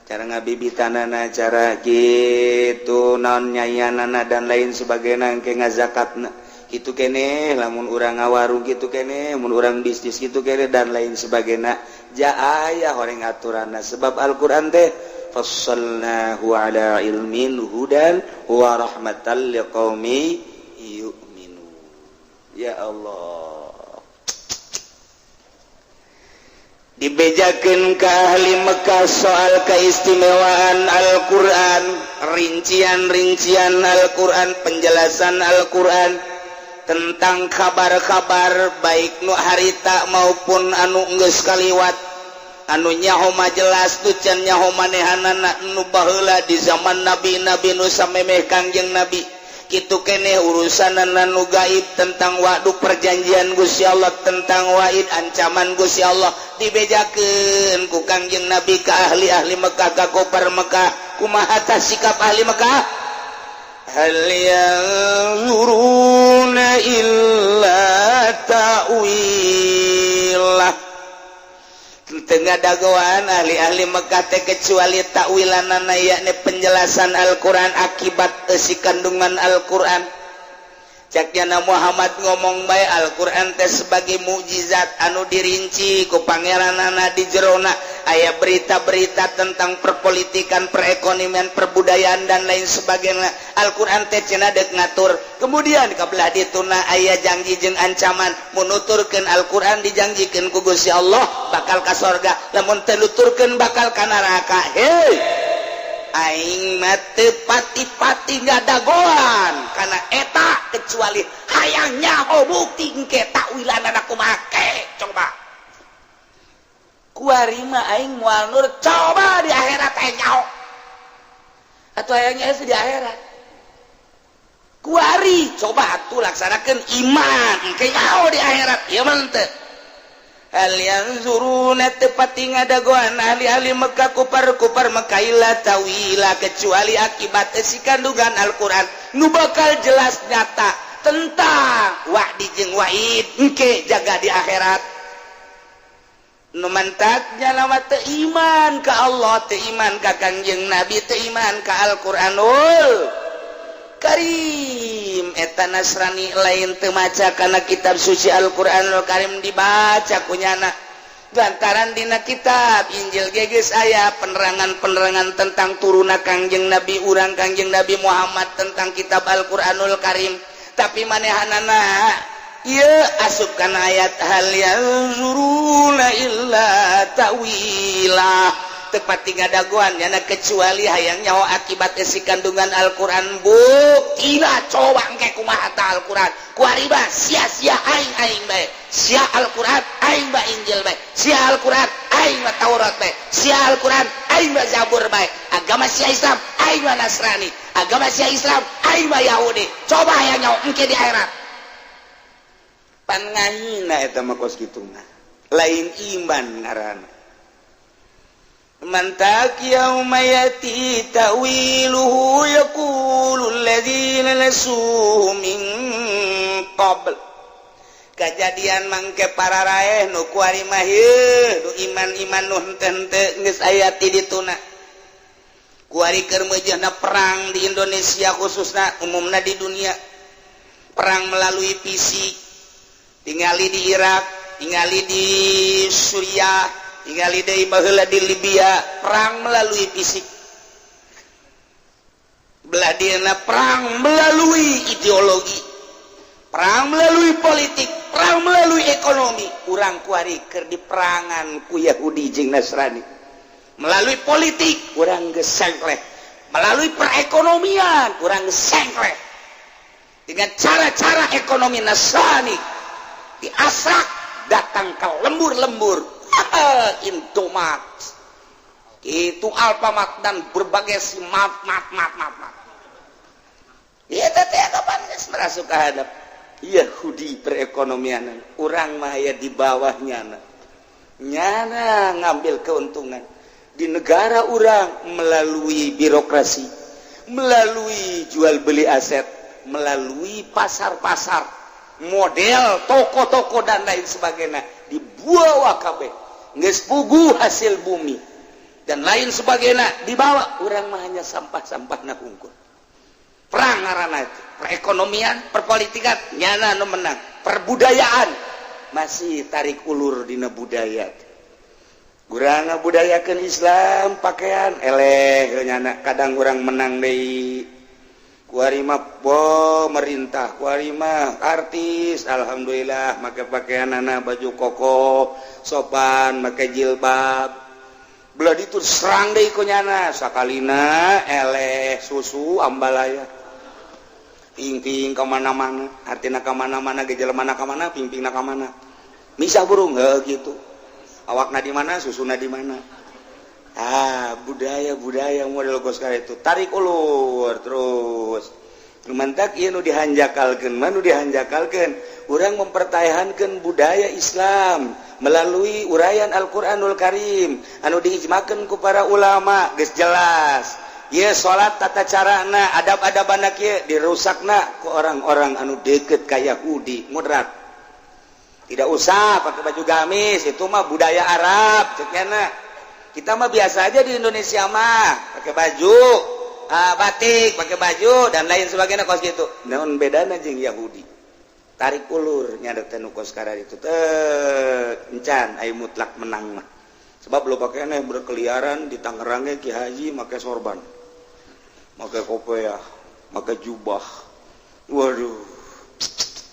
cara ngabibitanana, cara gitu naon nyayanana, dan lain sebagainya, ke ngazakatna gitu kene, lamun urang ngawarung gitu kene, mun urang bisnis gitu kene, dan lain sebagainya. Ja aya horeng aturanna, sebab Al-Qur'an teh fassalnahu ala ilmin hudan wa rahmatan liqaumi yu'minun. Ya Allah, dibejakeun ke ahli Mekah soal keistimewaan Al-Quran, rincian-rincian Al-Quran, penjelasan Al-Quran tentang kabar-kabar baik nu harita maupun anu geus kaliwat, anu nyaho mah jelas, nu can nyaho manehanana, nu baheula di zaman nabi-nabi nu samemeh Kangjeng Nabi kitu keneh, urusan nu gaib tentang wa'du perjanjian Gusti Allah, tentang wa'id ancaman Gusti Allah, dibejakeun ku Kangjeng Nabi ka ahli-ahli Mekah, ka kufar Mekah. Kumaha tah sikap ahli Mekah? Hal yanzuruna illa ta'wilah. Teu ngadagoan ahli-ahli Mekah teh kecuali takwilanana, yakni penjelasan Al-Qur'an, akibat isi kandungan Al-Qur'an. Caknya Muhammad ngomong bae Al-Qur'an teh sebagai mukjizat anu dirinci ku pangeranana, di jerona aya berita-berita tentang perpolitikan, perekonomian, perbudayaan, dan lain sebagainya. Al-Qur'an teh cenah deuk ngatur. Kemudian kabelah dituna aya janji jeung ancaman, mun nuturkeun Al-Qur'an dijanjikeun ku Gusti Allah bakal ka sorga, lamun teu nuturkeun bakal ka neraka. Hei, aing mah teu pati-pati ngadagoan karena eta kecuali hayang nyaho bukti engke takwilanana kumaha. Coba kuari mah aing moal nur, coba di akhirat aing nyaho atuh, hayangnya di akhirat. Kuari coba atuh laksanakeun iman, engke nyaho di akhirat. Ieu mah teu. Hal yanzuruna, tepati ngadagoan ahli-ahli Mekah, kupar-kupar Mekah, illa tawila, kecuali akibat isi kandungan Al-Qur'an nu bakal jelas nyata tentang wa'di jeung wa'id engke jaga di akhirat. Nu mantaknya lama teu iman ka Allah, teu iman ka Kangjeng Nabi, teu iman ka Al-Qur'anul Karim. Eta Nasrani lain teu maca kana kitab suci Al-Qur'anul Karim, dibaca kunyana, lantaran dina kitab Injil geus aya penerangan-penerangan tentang turuna Kangjeng Nabi urang, Kangjeng Nabi Muhammad, tentang kitab Al-Qur'anul Karim. Tapi manehanana ieu asup kana ayat hal yanzuruna illa ta'wilah, tepat tiga daguan yana kecuali hayang nyaho akibat isi kandungan Al-Qur'an. Buktina coba engke kumaha ta Al-Qur'an. Kuari mah sia-sia aing, aing bae sia Al-Qur'an, aing mah Injil bae sia Al-Qur'an, aing mah Taurat bae sia Al-Qur'an, aing mah Zabur bae. Agama sia Islam, aing mah Nasrani. Agama sia Islam, aing mah Yahudi. Coba hayang nyaho engke di akhirat. Pan ngahina eta mah kos kitu mah. Lain iman ngaranna. Mantak yauma yati ta'wiluhu yaqulu alladzina nasuhu min qabl. Kajadian mangke para raeh nu kuari mah heuh nu iman-iman nu henteu-henteu geus aya ti dituna. Kuari keur meujeuhna perang di Indonesia khususna umumna di dunia. Perang melalui fisik. Tingali di Irak, tingali di Suriah, tingali deui baheula di Libya, perang melalui fisik. Belah dieuna perang melalui ideologi, perang melalui politik, perang melalui ekonomi. Urang kuari keur diperangan ku Yahudi jeung Nasrani. Melalui politik urang geus sengkleh, melalui perekonomian urang geus sengkleh. Dengan cara-cara ekonomi Nasrani diasrak datang ke lembur-lembur, Indomaret itu, Alfamart, dan berbagai si mat mat mat mat mat. Iya, teh kapan geus merasuk ka hadap Yahudi perekonomian, urang mah aya di bawahnya, nyana ngambil keuntungan di negara urang melalui birokrasi, melalui jual beli aset, melalui pasar-pasar model toko-toko dan lain sebagainya. Dibawa kabeh, geus puguh hasil bumi dan lain sebagainya dibawa. Urang mah hanya sampah-sampah hungkul. Perang ngaranna itu perekonomian, perpolitikan, nyana nu menang. Perbudayaan masih tarik ulur dina budaya. Urang ngabudayakeun Islam, pakaian eleh nyana. Kadang urang menang deui. Kuari mah pemerintah, kuari mah artis, alhamdulillah make pakaian anak baju koko sopan, make jilbab. Belah ditu serang deui ku nyana, sakalina eleh susu ambalaya ping-ping ka mana-mana. Artina ka mana-mana, gejala mana ka mana, ping-pingna ka mana, misah burung heuh gitu. Awakna di mana, susuna di mana. Ah, budaya-budaya model kos itu tarik ulur terus. Mantak ieu nu dihanjakalkeun mah, nu dihanjakalkeun urang mempertahankan budaya Islam melalui uraian Al-Qur'anul Karim anu diijmakeun ku para ulama. Geus jelas ieu salat, tata carana, adab-adabana kieu, dirusakna ku orang-orang anu deket ka Yahudi moderat. Tidak usah pakai baju gamis, itu mah budaya Arab cek nyana. Kita mah biasa aja di Indonesia mah pakai baju batik, pakai baju dan lain sebagainya kos gitu. Naon bedana jeung Yahudi? Tarik ulur nyadar teh nu kos itu teh encan aya mutlak menang mah, sebab lo pakaiannya berkeliaran di Tangerangnya. Ki Haji make sorban, make kopiah, make jubah, waduh,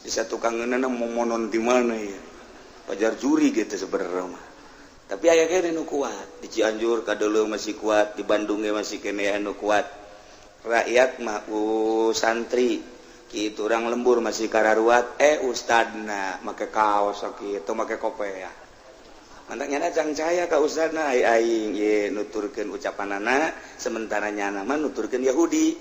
bisa tukang ngeunana mau monon di mana ya, pajar juri gitu sebenarnya mah. Tapi aya keneh nu kuat di Cianjur, kadeuleu masih kuat, di Bandung ge masih keneh anu kuat. Rakyat mah santri kitu, orang lembur masih kararuat. Eh, ustadna make kaos kitu, make kopiah. Mantak nyana cangcaya ka ustadna, ai aing ye nuturkeun ucapanana, sementara nyana mah nuturkeun Yahudi.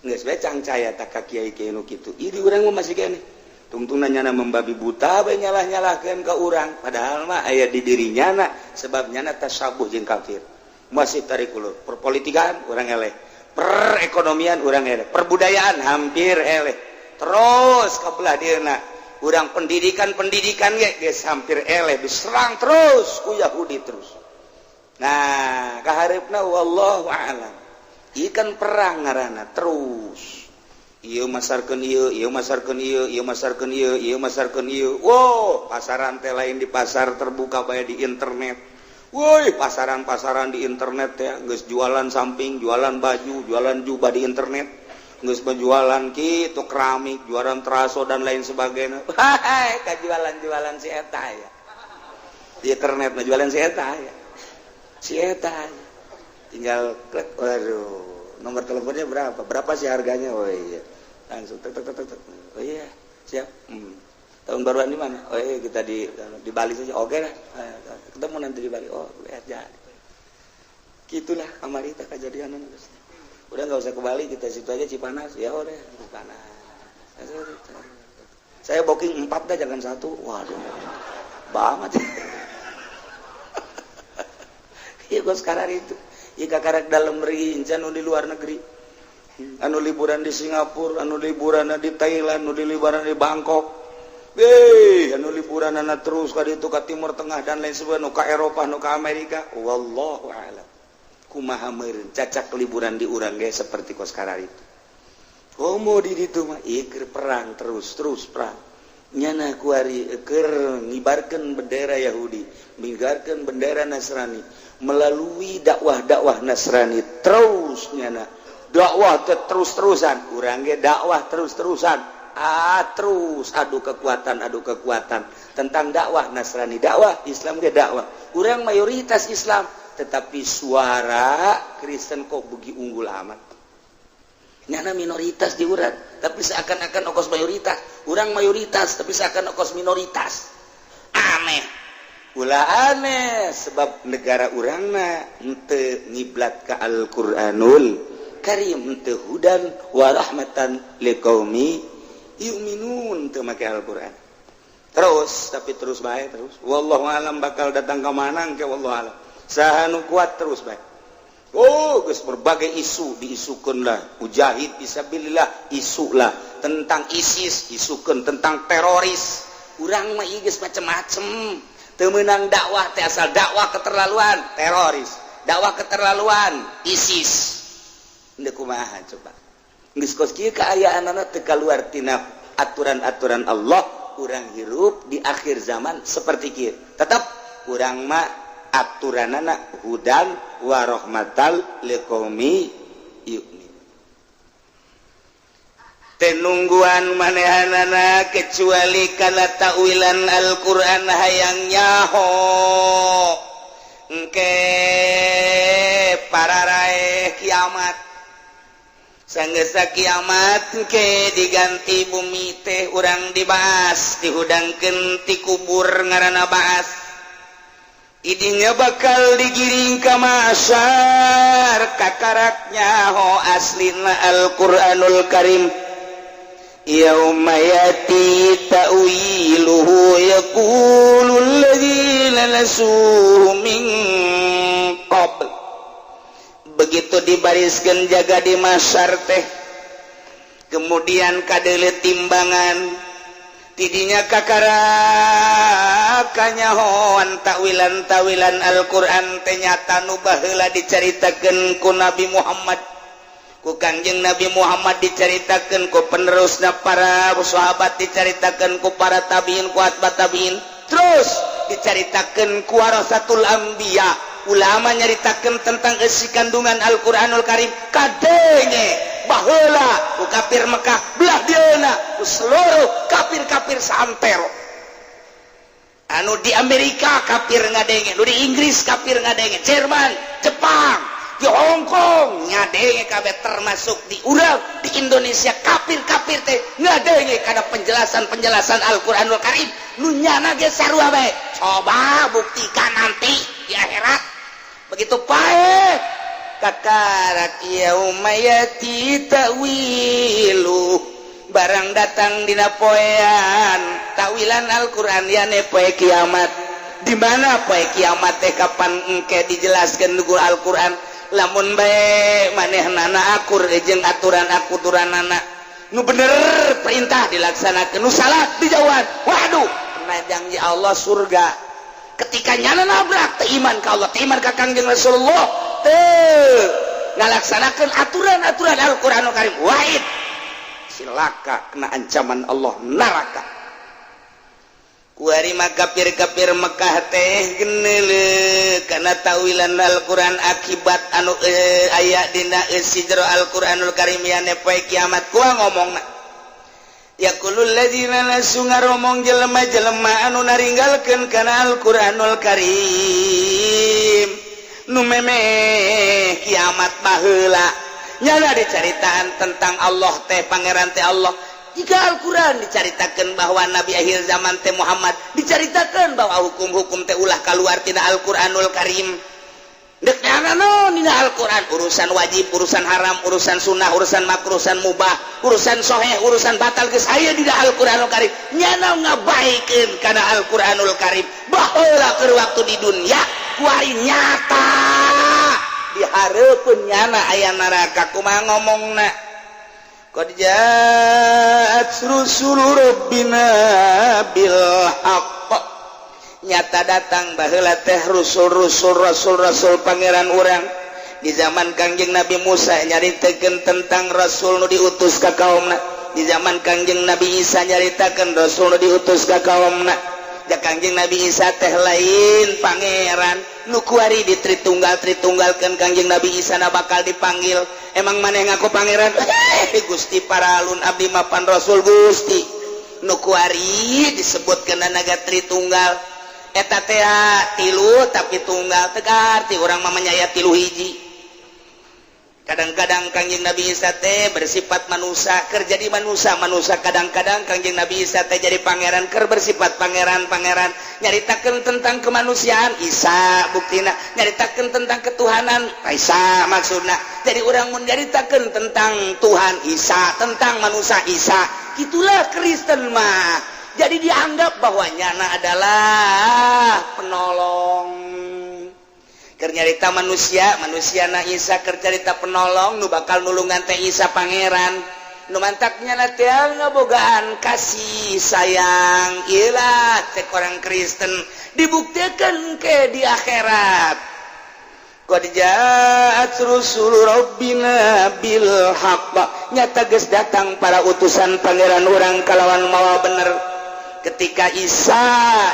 Geus bae cangcaya tak ka kiai-kiai nu kitu. Ieu di urang mah masih keneh tungtungna nyana membabi buta bae nyalah-nyalahkeun ka urang, padahal mah aya di diri nyana, sebab nyana tasabuh jeung kafir. Masih tarik ulur. Perpolitikan urang eleh, perekonomian urang eleh, perbudayaan hampir eleh, terus ka belah dieuna urang pendidikan, pendidikan ge geus hampir eleh, diserang terus ku Yahudi terus. Nah, kahareupna wallahu a'lam. Ikan perang ngaranna terus. Ieu masarkeun ieu, ieu masarkeun ieu, ieu masarkeun ieu, ieu masarkeun ieu. Wow, pasaran teh lain di pasar terbuka bae, di internet. Woi, pasaran-pasaran di internet ya, geus jualan samping, jualan baju, jualan jubah di internet. Geus penjualan kitu keramik, jualan teraso dan lain sebagainya. Hai, kajualan-jualan si eta ya. Di internet mah jualan si eta ya. Si eta ya. Tinggal klik, waduh, nomor teleponnya berapa? Berapa sih harganya? Oh iya. Langsung tek tek tek tek. Oh iya, siap. Tahun baruan di mana? Oh iya, kita di Bali saja. Oke lah. Ketemu nanti di Bali. Oh, lihat jadi. Gitulah kamari teh kejadian. Udah nggak usah ke Bali, kita situ aja Cipanas. Ya udah, Cipanas. Saya booking empat dah, jangan satu. Waduh, banget ya gua sekarang itu. Ika karek dalam negeri, anu di luar negeri, anu liburan di Singapura, anu liburan di Thailand, anu di liburan di Bangkok. Eh, anu liburan anak terus ka itu ke Timur Tengah dan lain sebagainya, nu ka Eropa, nu ka Amerika. Wallahu a'lam. Kumaha meureun cacak liburan di urang ge seperti kos itu. Komo di ditu mah ieu perang terus terus perang. Nyana kuari keur ngibarkeun bendera Yahudi, ngibarkeun bendera Nasrani melalui dakwah-dakwah Nasrani terus. Nyana dakwah terus-terusan, urang ge dakwah terus-terusan. Ah, terus adu kekuatan tentang dakwah Nasrani, dakwah Islam ge dakwah. Urang mayoritas Islam, tetapi suara Kristen kok begi unggul amat. Nyana minoritas di urang, tapi seakan-akan okos mayoritas. Urang mayoritas, tapi seakan okos minoritas. Aneh, ulah aneh, sebab negara urangna henteu ngiblat ka Al-Qur'anul Karim, henteu hudan warahmatan liqaumi yu'minun, teu make Al-Qur'an terus, tapi terus baik terus. Wallahu alam bakal datang ke mana ke, wallahu alam. Saha nu kuat terus baik. Oh, geus berbagai isu diisukeun lah. Mujahid fisabilillah isu lah, tentang ISIS isukeun, tentang teroris. Urang mah ieu geus macem-macem. Teu meunang dakwah teh, asal dakwah keterlaluan teroris, dakwah keterlaluan ISIS. Henteu kumaha coba? Geus kos kieu kaayaanana, teu kaluar tina aturan-aturan Allah. Urang hirup di akhir zaman seperti kieu. Tetap urang mah aturanana hudan warohmatal liqaumi yu'min. Tenungguan manehanana kecuali kana takwilan Al-Qur'an, hayang nyaho engke pararaeh kiamat. Sanggesa kiamat engke diganti bumi teh, urang dibahas, dihudangkeun ti kubur, ngaranna baas. Idinya bakal digiring ke mahsyar, kakarak nyaho aslina Al-Qur'anul Karim. Yauma yati ta'wiluhu yaqulu alladzina nasuhu min qabl. Begitu dibariskan jaga di mahsyar teh, kemudian kadele timbangan, tidinya kakara kanyahoan takwilan tawilan Al-Qur'an teh nyata nu baheula dicaritakeun ku Nabi Muhammad, ku Kangjeng Nabi Muhammad, dicaritakeun ku penerusna para sahabat, dicaritakeun ku para tabiin, ku atba tabiin, terus dicaritakeun ku warasatul anbiya. Ulama nyaritakeun tentang isi kandungan Al-Qur'anul Karim, kadenge baheula ku kafir Mekah, belah dieuna ku seluruh kafir-kafir saantero. Anu di Amerika kafir ngadenge, nu di Inggris kafir ngadenge, Jerman, Jepang, di Hong Kong ngadenge kabeh, termasuk di urang di Indonesia, kafir-kafir teh ngadenge kana penjelasan-penjelasan Al-Qur'anul Karim nu nyana ge sarua bae. Coba buktikan nanti di akhirat. Begitu pae kakarak yauma yati ta'wilu, barang datang dina poean takwilan Al-Qur'an, yane poe kiamat. Di mana poe kiamat teh kapan engke dijelaskan ku Al-Qur'an. Lamun bae manehnana akur jeung aturan aturanana, nu bener perintah dilaksanakan, nu salah dijauhan, waduh, kena janji Allah surga. Ketika nyana nabrak, teu iman ka Allah, teu iman ka Kangjeng Rasulullah, teu ngalaksanakeun aturan-aturan Al-Qur'anul Karim, wahid silaka, kena ancaman Allah, neraka. Kuari mah kafir-kafir Mekah teh geneule kana tawilan Al-Qur'an akibat anu aya dina eusi jero Al-Qur'anul Karim, yane poe kiamat. Kuah ngomongna, yaqulul ladzina nasu, ngaromong jelema-jelema anu naringgalkeun kana Al-Qur'anul Karim, nu memeh kiamat baheula. Nyana dicaritaan tentang Allah teh, pangeran teh Allah. Jika Al-Quran dicaritakan bahwa Nabi akhir zaman teh Muhammad, dicaritakan bahwa hukum-hukum teh ulah keluar tina Al-Quranul Karim. Dek naon dina Al-Qur'an? Urusan wajib, urusan haram, urusan sunnah, urusan makruh, urusan mubah, urusan soheh, urusan batal geus aya dina Al-Qur'anul Karim. Nyana ngabaikeun kana Al-Qur'anul Karim. Baheula keur waktu di dunia kuari nyata di hareupeun nyana aya neraka, kumaha ngomongna? Qad ja'at rusulu rabbina bil haqq. Nyata datang baheula teh rusul-rusul, rasul-rasul pangeran urang. Di zaman Kangjeng Nabi Musa nyaritakeun tentang rasul nu diutus ka kaumna. Di zaman Kangjeng Nabi Isa nyaritakeun rasul nu diutus ka kaumna. Ja Kangjeng Nabi Isa teh lain pangeran nu kuari di Tritunggal Tritunggalkeun. Kangjeng Nabi Isa na bakal dipanggil, "Emang maneh ngaku pangeran?" "Eh, Gusti, paralun, abdi mapan rasul, Gusti." Nu kuari disebutkeun naga Tritunggal eta teh tilu tapi tunggal, tegar ti urang mah aya tilu hiji. Kadang-kadang Kangjeng Nabi Isa teh bersifat manusia keur jadi manusia manusia, kadang-kadang Kangjeng Nabi Isa teh jadi pangeran keur bersifat pangeran pangeran. Nyaritakeun tentang kemanusiaan Isa, buktina nyaritakeun tentang ketuhanan Isa. Maksudna jadi urang mun nyaritakeun tentang Tuhan Isa, tentang manusia Isa. Itulah Kristen mah. Jadi dianggap bahwa nyana adalah penolong. Keur nyarita manusia manusia na Isa, keur carita penolong nu bakal nulungan teh Isa pangeran. Nu mantaknya na teh ngabogaan kasih sayang ilah cek orang Kristen, dibuktikan ke di akhirat. Qad ja'at rusul rabbina bil haqq. Nyata geus datang para utusan pangeran urang kalawan mawa bener. Ketika Isa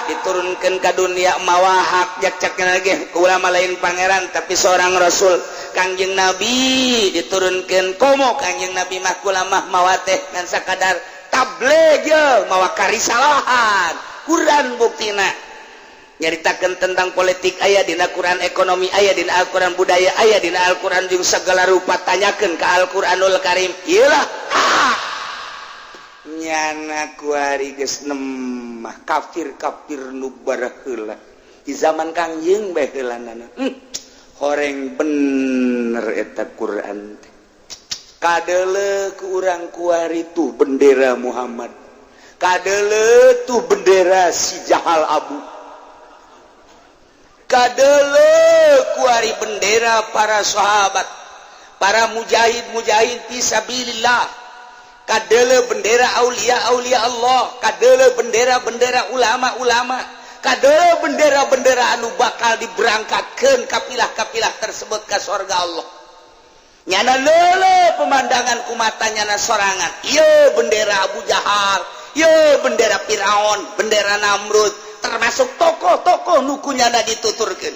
diturunkan ke dunia mawa hak, jak lagi ulama lain pangeran tapi seorang rasul. Kangjeng Nabi diturunkan, komo Kangjeng Nabi mah kula mah mawa teh ngan sakadar tabligh ye mawa karisalahan. Quran buktina nyaritakan tentang politik aya dina Quran, ekonomi aya dina Al-Quran, budaya aya dina Al-Quran, jeung segala rupa tanyakan ke Al-Quranul Karim. Iyalah ah! Nyana kuari geus nemah kafir kafir nu baraheula di zaman Kangjeng bae heulanana. Horeng bener eta Quran teh. Kadele ku urang kuari tuh bendera Muhammad, kadele tuh bendera si Jahal Abu, kadele kuari bendera para sahabat, para mujahid mujahid fisabilillah, kadele bendera aulia aulia Allah, kadele bendera bendera ulama ulama, kadele bendera bendera anu bakal diberangkatkan kapilah-kapilah tersebut ke sorga Allah. Nyana lele pemandangan kumata nyana sorangan. Iya bendera Abu Jahal, iya bendera Firaun, bendera Namrud, termasuk tokoh-tokoh nu ku nyana dituturkeun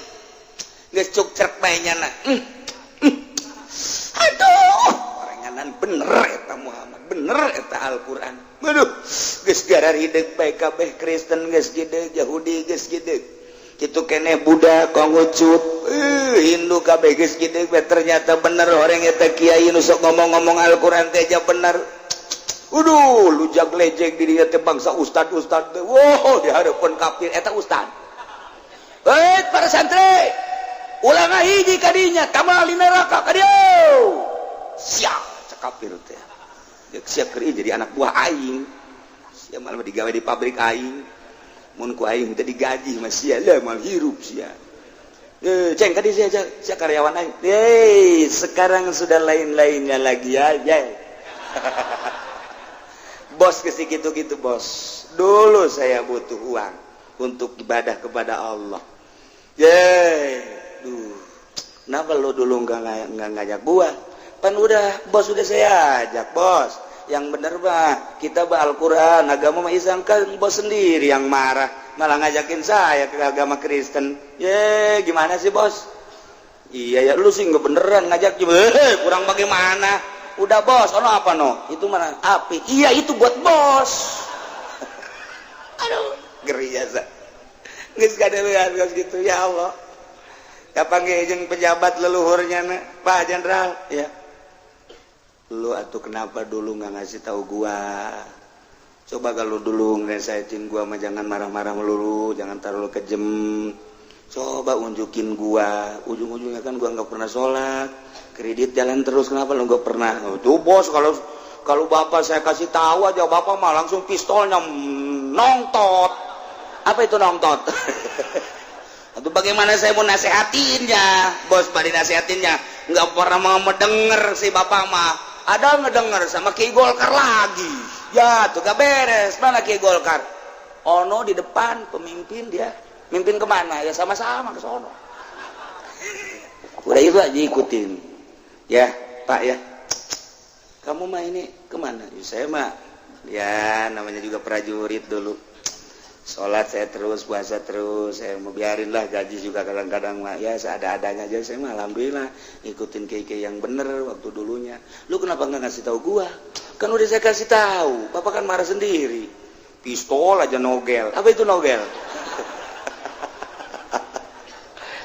geus cuk cerk bae nyana. Aduh, orenganan bener eta Muhammad, bener eta Al-Qur'an. Aduh, geus gararideg bae kabeh. Kristen geus gideg, Yahudi geus gideg, kitu keneh Buddha, Konghucu, Hindu kabeh geus gideg bae. Ternyata bener orang eta kiai nu sok ngomong-ngomong Al-Qur'an teh aja bener. Uduh, lujak lejek di dinya teh bangsa ustad-ustad teh. Wow, di hareupeun kafir eta ustad. Hei, para santri, ulah ngahiji kadinya, tamal di neraka ka dieu. Siap, cek kafir teh. Jeung siap keur jadi anak buah aing. Sia malah digawe di pabrik aing. Mun ku aing teh digaji mah sia lah mal hirup sia. Eh, ceng kadi sia, sia karyawan aing. Yeay, sekarang sudah lain-lainnya lagi ya. Ya. Bos ke gitu-gitu bos. Dulu saya butuh uang untuk ibadah kepada Allah. Yeay, duh. Kenapa lo dulu nggak ngajak gua? Pan udah bos, udah saya ajak bos. Yang bener bah, kita bah Al-Quran, agama mah Islam, kan bos sendiri yang marah, malah ngajakin saya ke agama Kristen. Ye, gimana sih, bos? Iya ya, lu sih nggak beneran ngajak juga. Eh, kurang bagaimana? Udah bos, ono apa no? Itu mana api? Iya, itu buat bos. Aduh, ngeri ya. Geus kadeuleuan geus gitu, ya Allah. Kapan jeung pejabat leluhurnya na, Pak Jenderal, ya. Lu atuh kenapa dulu nggak ngasih tahu gua? Coba kalau dulu ngerasain gua mah jangan marah-marah melulu, jangan terlalu kejem. Coba unjukin gua, ujung-ujungnya kan gua nggak pernah sholat, kredit jalan terus, kenapa lu nggak pernah? Oh, tuh bos, kalau kalau bapak saya kasih tahu aja, bapak mah langsung pistolnya nongtot. Apa itu nongtot? Atau bagaimana saya mau nasehatinnya, bos? Bari nasehatinnya nggak pernah mau mendengar si bapak mah. Ada ngedenger sama Ki Golkar lagi ya, tuh gak beres. Mana Ki Golkar? Ono di depan, pemimpin. Dia mimpin kemana ya? Sama-sama ke sono. Udah, itu aja ikutin ya, Pak, ya. Kamu mah ini kemana ya? Saya mah ya namanya juga prajurit dulu, sholat saya terus, puasa terus. Saya mau biarin lah, gaji juga kadang-kadang mah ya seada-adanya aja. Saya mah alhamdulillah ikutin kiai yang bener waktu dulunya. Lu kenapa nggak ngasih tahu gua? Kan udah saya kasih tahu, bapak kan marah sendiri, pistol aja nogel. Apa itu nogel?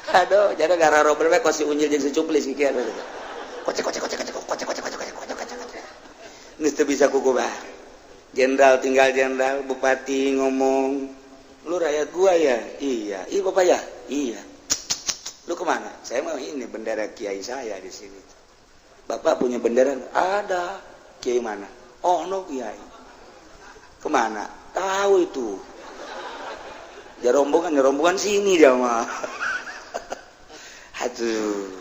Aduh, jadi gara robel kok si unyil jeung si cuplis kieu. Kocek kocek kocek kocek kocek kocek kocek kocek kocek kocek. Geus teu bisa kukuba. Jenderal tinggal jenderal, bupati ngomong, "Lu rakyat gua ya?" "Iya." "Iya, bapak ya?" "Iya." "Lu kemana?" "Saya mau ini bendera kiai saya di sini." "Bapak punya bendera?" "Ada." "Kiai mana?" "Oh no, kiai." "Kemana?" "Tahu itu ya, rombongan ya, rombongan sini dia mah." Aduh,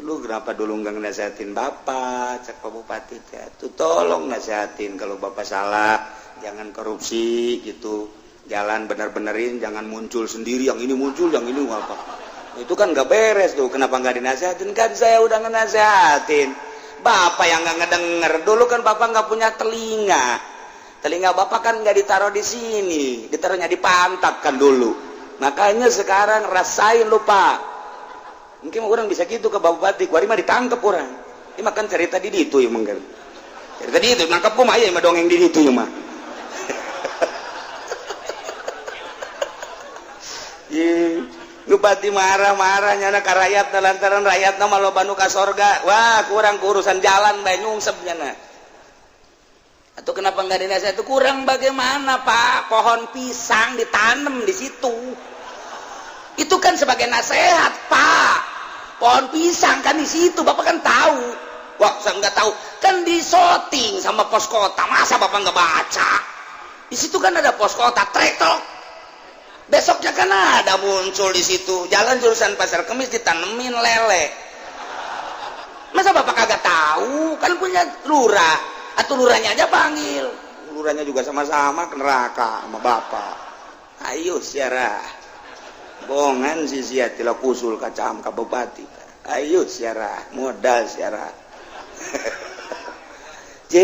lu kenapa dulu nggak nasehatin bapak? Cek Pak Bupati ya. Tuh, tolong nasehatin kalau bapak salah, jangan korupsi gitu, jalan bener-benerin, jangan muncul sendiri, yang ini muncul, yang ini apa, itu kan nggak beres tuh. Kenapa nggak dinasehatin? Kan saya udah ngenasehatin, bapak yang nggak ngedenger. Dulu kan bapak nggak punya telinga. Telinga bapak kan nggak ditaruh di sini, ditaruhnya di pantat kan dulu. Makanya sekarang rasain lupa. Mungkin orang bisa gitu ke bupati, kuari mah ditangkep orang. Ini makan cerita di itu ya, mungkin cerita di itu nangkep mah ya mah dongeng di itu ya mah. Iya, bupati marah-marah nyana ka rakyat lantaran rakyat mah loba nu ka sorga. Wah, kurang urusan jalan bae nyungsep nyana. Atau kenapa nggak dinasihat? Itu kurang bagaimana, Pak? Pohon pisang ditanam di situ. Itu kan sebagai nasihat, Pak. Pohon pisang kan di situ, Bapak kan tahu. Wah, saya nggak tahu. Kan disoting sama pos kota, masa Bapak nggak baca? Di situ kan ada pos kota, trek. Besoknya kan ada muncul di situ. Jalan jurusan Pasar Kemis ditanemin lele. Masa Bapak kagak tahu? Kan punya lurah. Atau lurahnya aja panggil. Lurahnya juga sama-sama ke neraka sama Bapak. Ayo siarah. Bongan si sia tila kusul kacam ka bupati. Ayo siarah, modal siarah. J.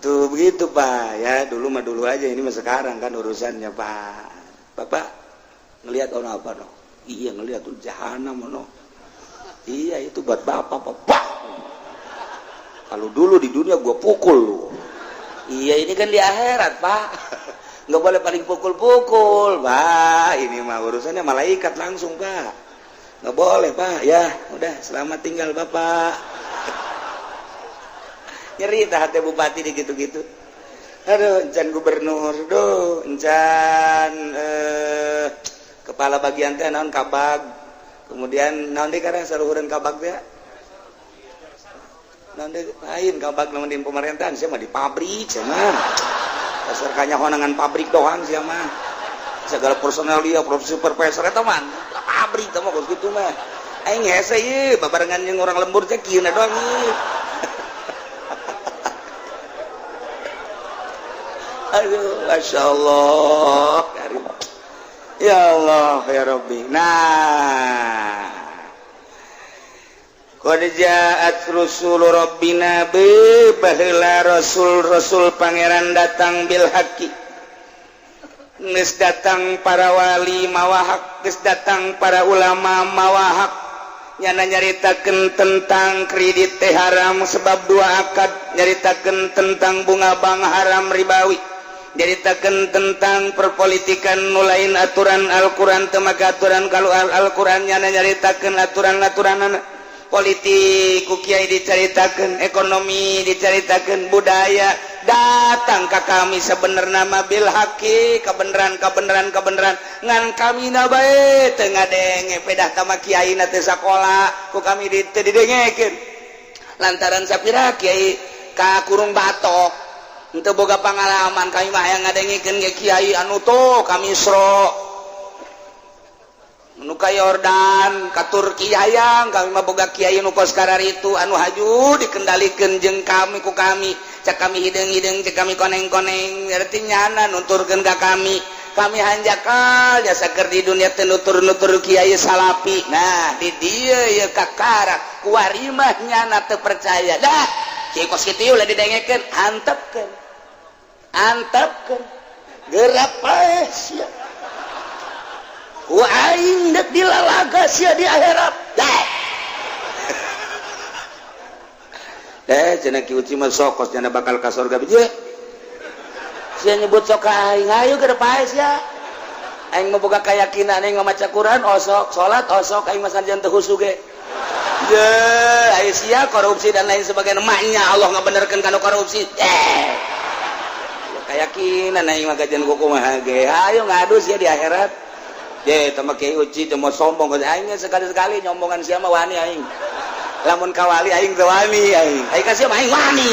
Tuh begitu, Pak, ya. Dulu mah dulu aja, ini mah sekarang kan urusannya, Pak. Bapak ngelihat ono apa no? Iya, ngelihat tuh jahanam ono. Iya, itu buat bapak, Bapak. Kalau dulu di dunia gua pukul lu. Iya, ini kan di akhirat, Pak. Nggak boleh paling pukul-pukul, Pak. Ini mah urusannya malaikat langsung, Pak. Nggak boleh, Pak. Ya, udah, selamat tinggal, Bapak. Nyeri hati bupati di gitu-gitu. Aduh, encan gubernur, duh, encan kepala bagian teh naon, kabag. Kemudian naon deui karena saluhureun kabag teh? Naon deui? Lain kabag naon di pemerintahan, sia mah di pabrik sia mah. Dasar kanyahoangan pabrik doang sia mah. Segala personel dia, profesor supervisor eta mah pabrik teh mah kos kitu mah. Aing hese ieu babarengan jeung orang lembur teh kieu doang ieu. Aduh, Masya Allah. Ya Allah, ya Rabbi. Nah, qad ja'at rusulu rabbina bi, baheula rasul-rasul pangeran datang, bil haqqi. Geus datang para wali mawa hak, geus datang para ulama mawa hak. Nyana nyaritakeun tentang kredit teh haram sebab dua akad, nyaritakeun tentang bunga bank haram ribawi, nyaritakeun tentang perpolitikan nu lain aturan Al-Qur'an, teu make aturan kalau Al-Qur'an. Nyana nyaritakeun aturan-aturan politik ku kiai dicaritakeun, ekonomi dicaritakeun, budaya. Datang ka kami sebenarnya mah bil haqi, kebenaran kebenaran kebenaran, ngan kami na bae teu ngadenge, pedah tama kiai na teu sakola ku kami teu didengekeun lantaran sapira kiai ka kurung batok henteu boga pengalaman. Kami mah hayang ngadengekeun ge kiai anu tuh ka Misro, nu ka Yordan, ka Turki. Hayang kami mah boga kiai nu kos itu anu haju dikendalikan jeung kami ku kami, cek kami hideung-hideung, cek kami koneng-koneng, berarti nyana nuturkeun ka kami. Kami hanjakal jasa keur di dunia teh nutur-nutur kiai salapi. Nah, di dieu ye kakara kuari mah nyana teu percaya dah kiai kos kitu ulah didengekeun. Antepkeun, antepkeun, gerak paeh sia. Ku aing dek dilalaga sia di akhirat dah. Eh, cenah Ki Uci mah sokos, cenah bakal ka surga biji. Sia nyebut sok ka aing, ayo ke paeh sia. Aing mah boga keyakinan, aing mah maca Quran osok, salat osok, aing mah sanajan teu khusyuk ge. Je, ayo sia korupsi dan lain sebagainya, maknya Allah ngabenerkeun kana korupsi. Eh. Keyakinan aing mah kajian kumaha ge. Ayo ngadu sia di akhirat. Je, tama Kiai Uci teu mau sombong, aing sekali-sekali nyombongan sia mah wani aing. Lamun kawali aing teu wani aing. Aing ka sia mah aing wani.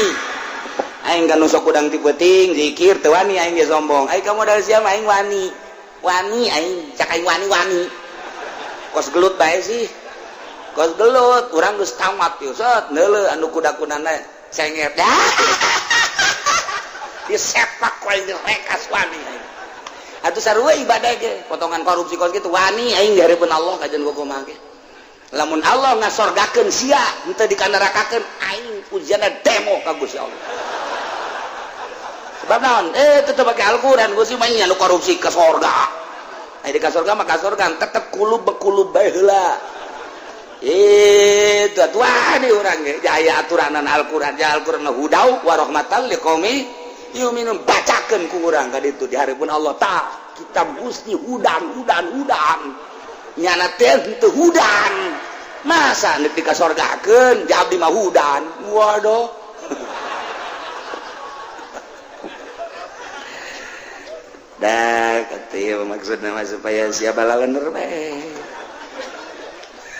Aing kan nu sok kudang ti peuting zikir teu wani aing ge sombong. Aing ka modal sia mah aing wani. Wani aing, cak aing wani-wani. Kos gelut bae sih. Kos gelut, urang geus tamat ieu. Set neuleuh anu kuda-kudana sengit. Disepak ku aing direkas wani aing. Atuh sarua ibadah ge, potongan korupsi kos kitu wani aing di hareupeun Allah kajian kumaha ge. Lamun Allah ngasorgakeun sia, henteu dikanerakakeun, aing ujianna demo ka Gusti Allah. Sebab naon? Eh, tetep pake Al-Qur'an Gusti mah nya nu korupsi ke sorga. Aya di ka sorga mah ka sorga tetep kulub bekulub bae heula. Itu atuh wani urang ge jaya aturanan Al-Qur'an, ja Al-Qur'an hudau wa rahmatan liqaumi yuminun, bacakeun ku urang ka ditu di hareupeun Allah. Tah kitab Gusti hudan hudan hudan, nyana teh henteu hudan, masa neuk dikasorgakeun ja abdi mah hudan. Waduh. Dah kata maksudna mah supaya siapa lalener bae.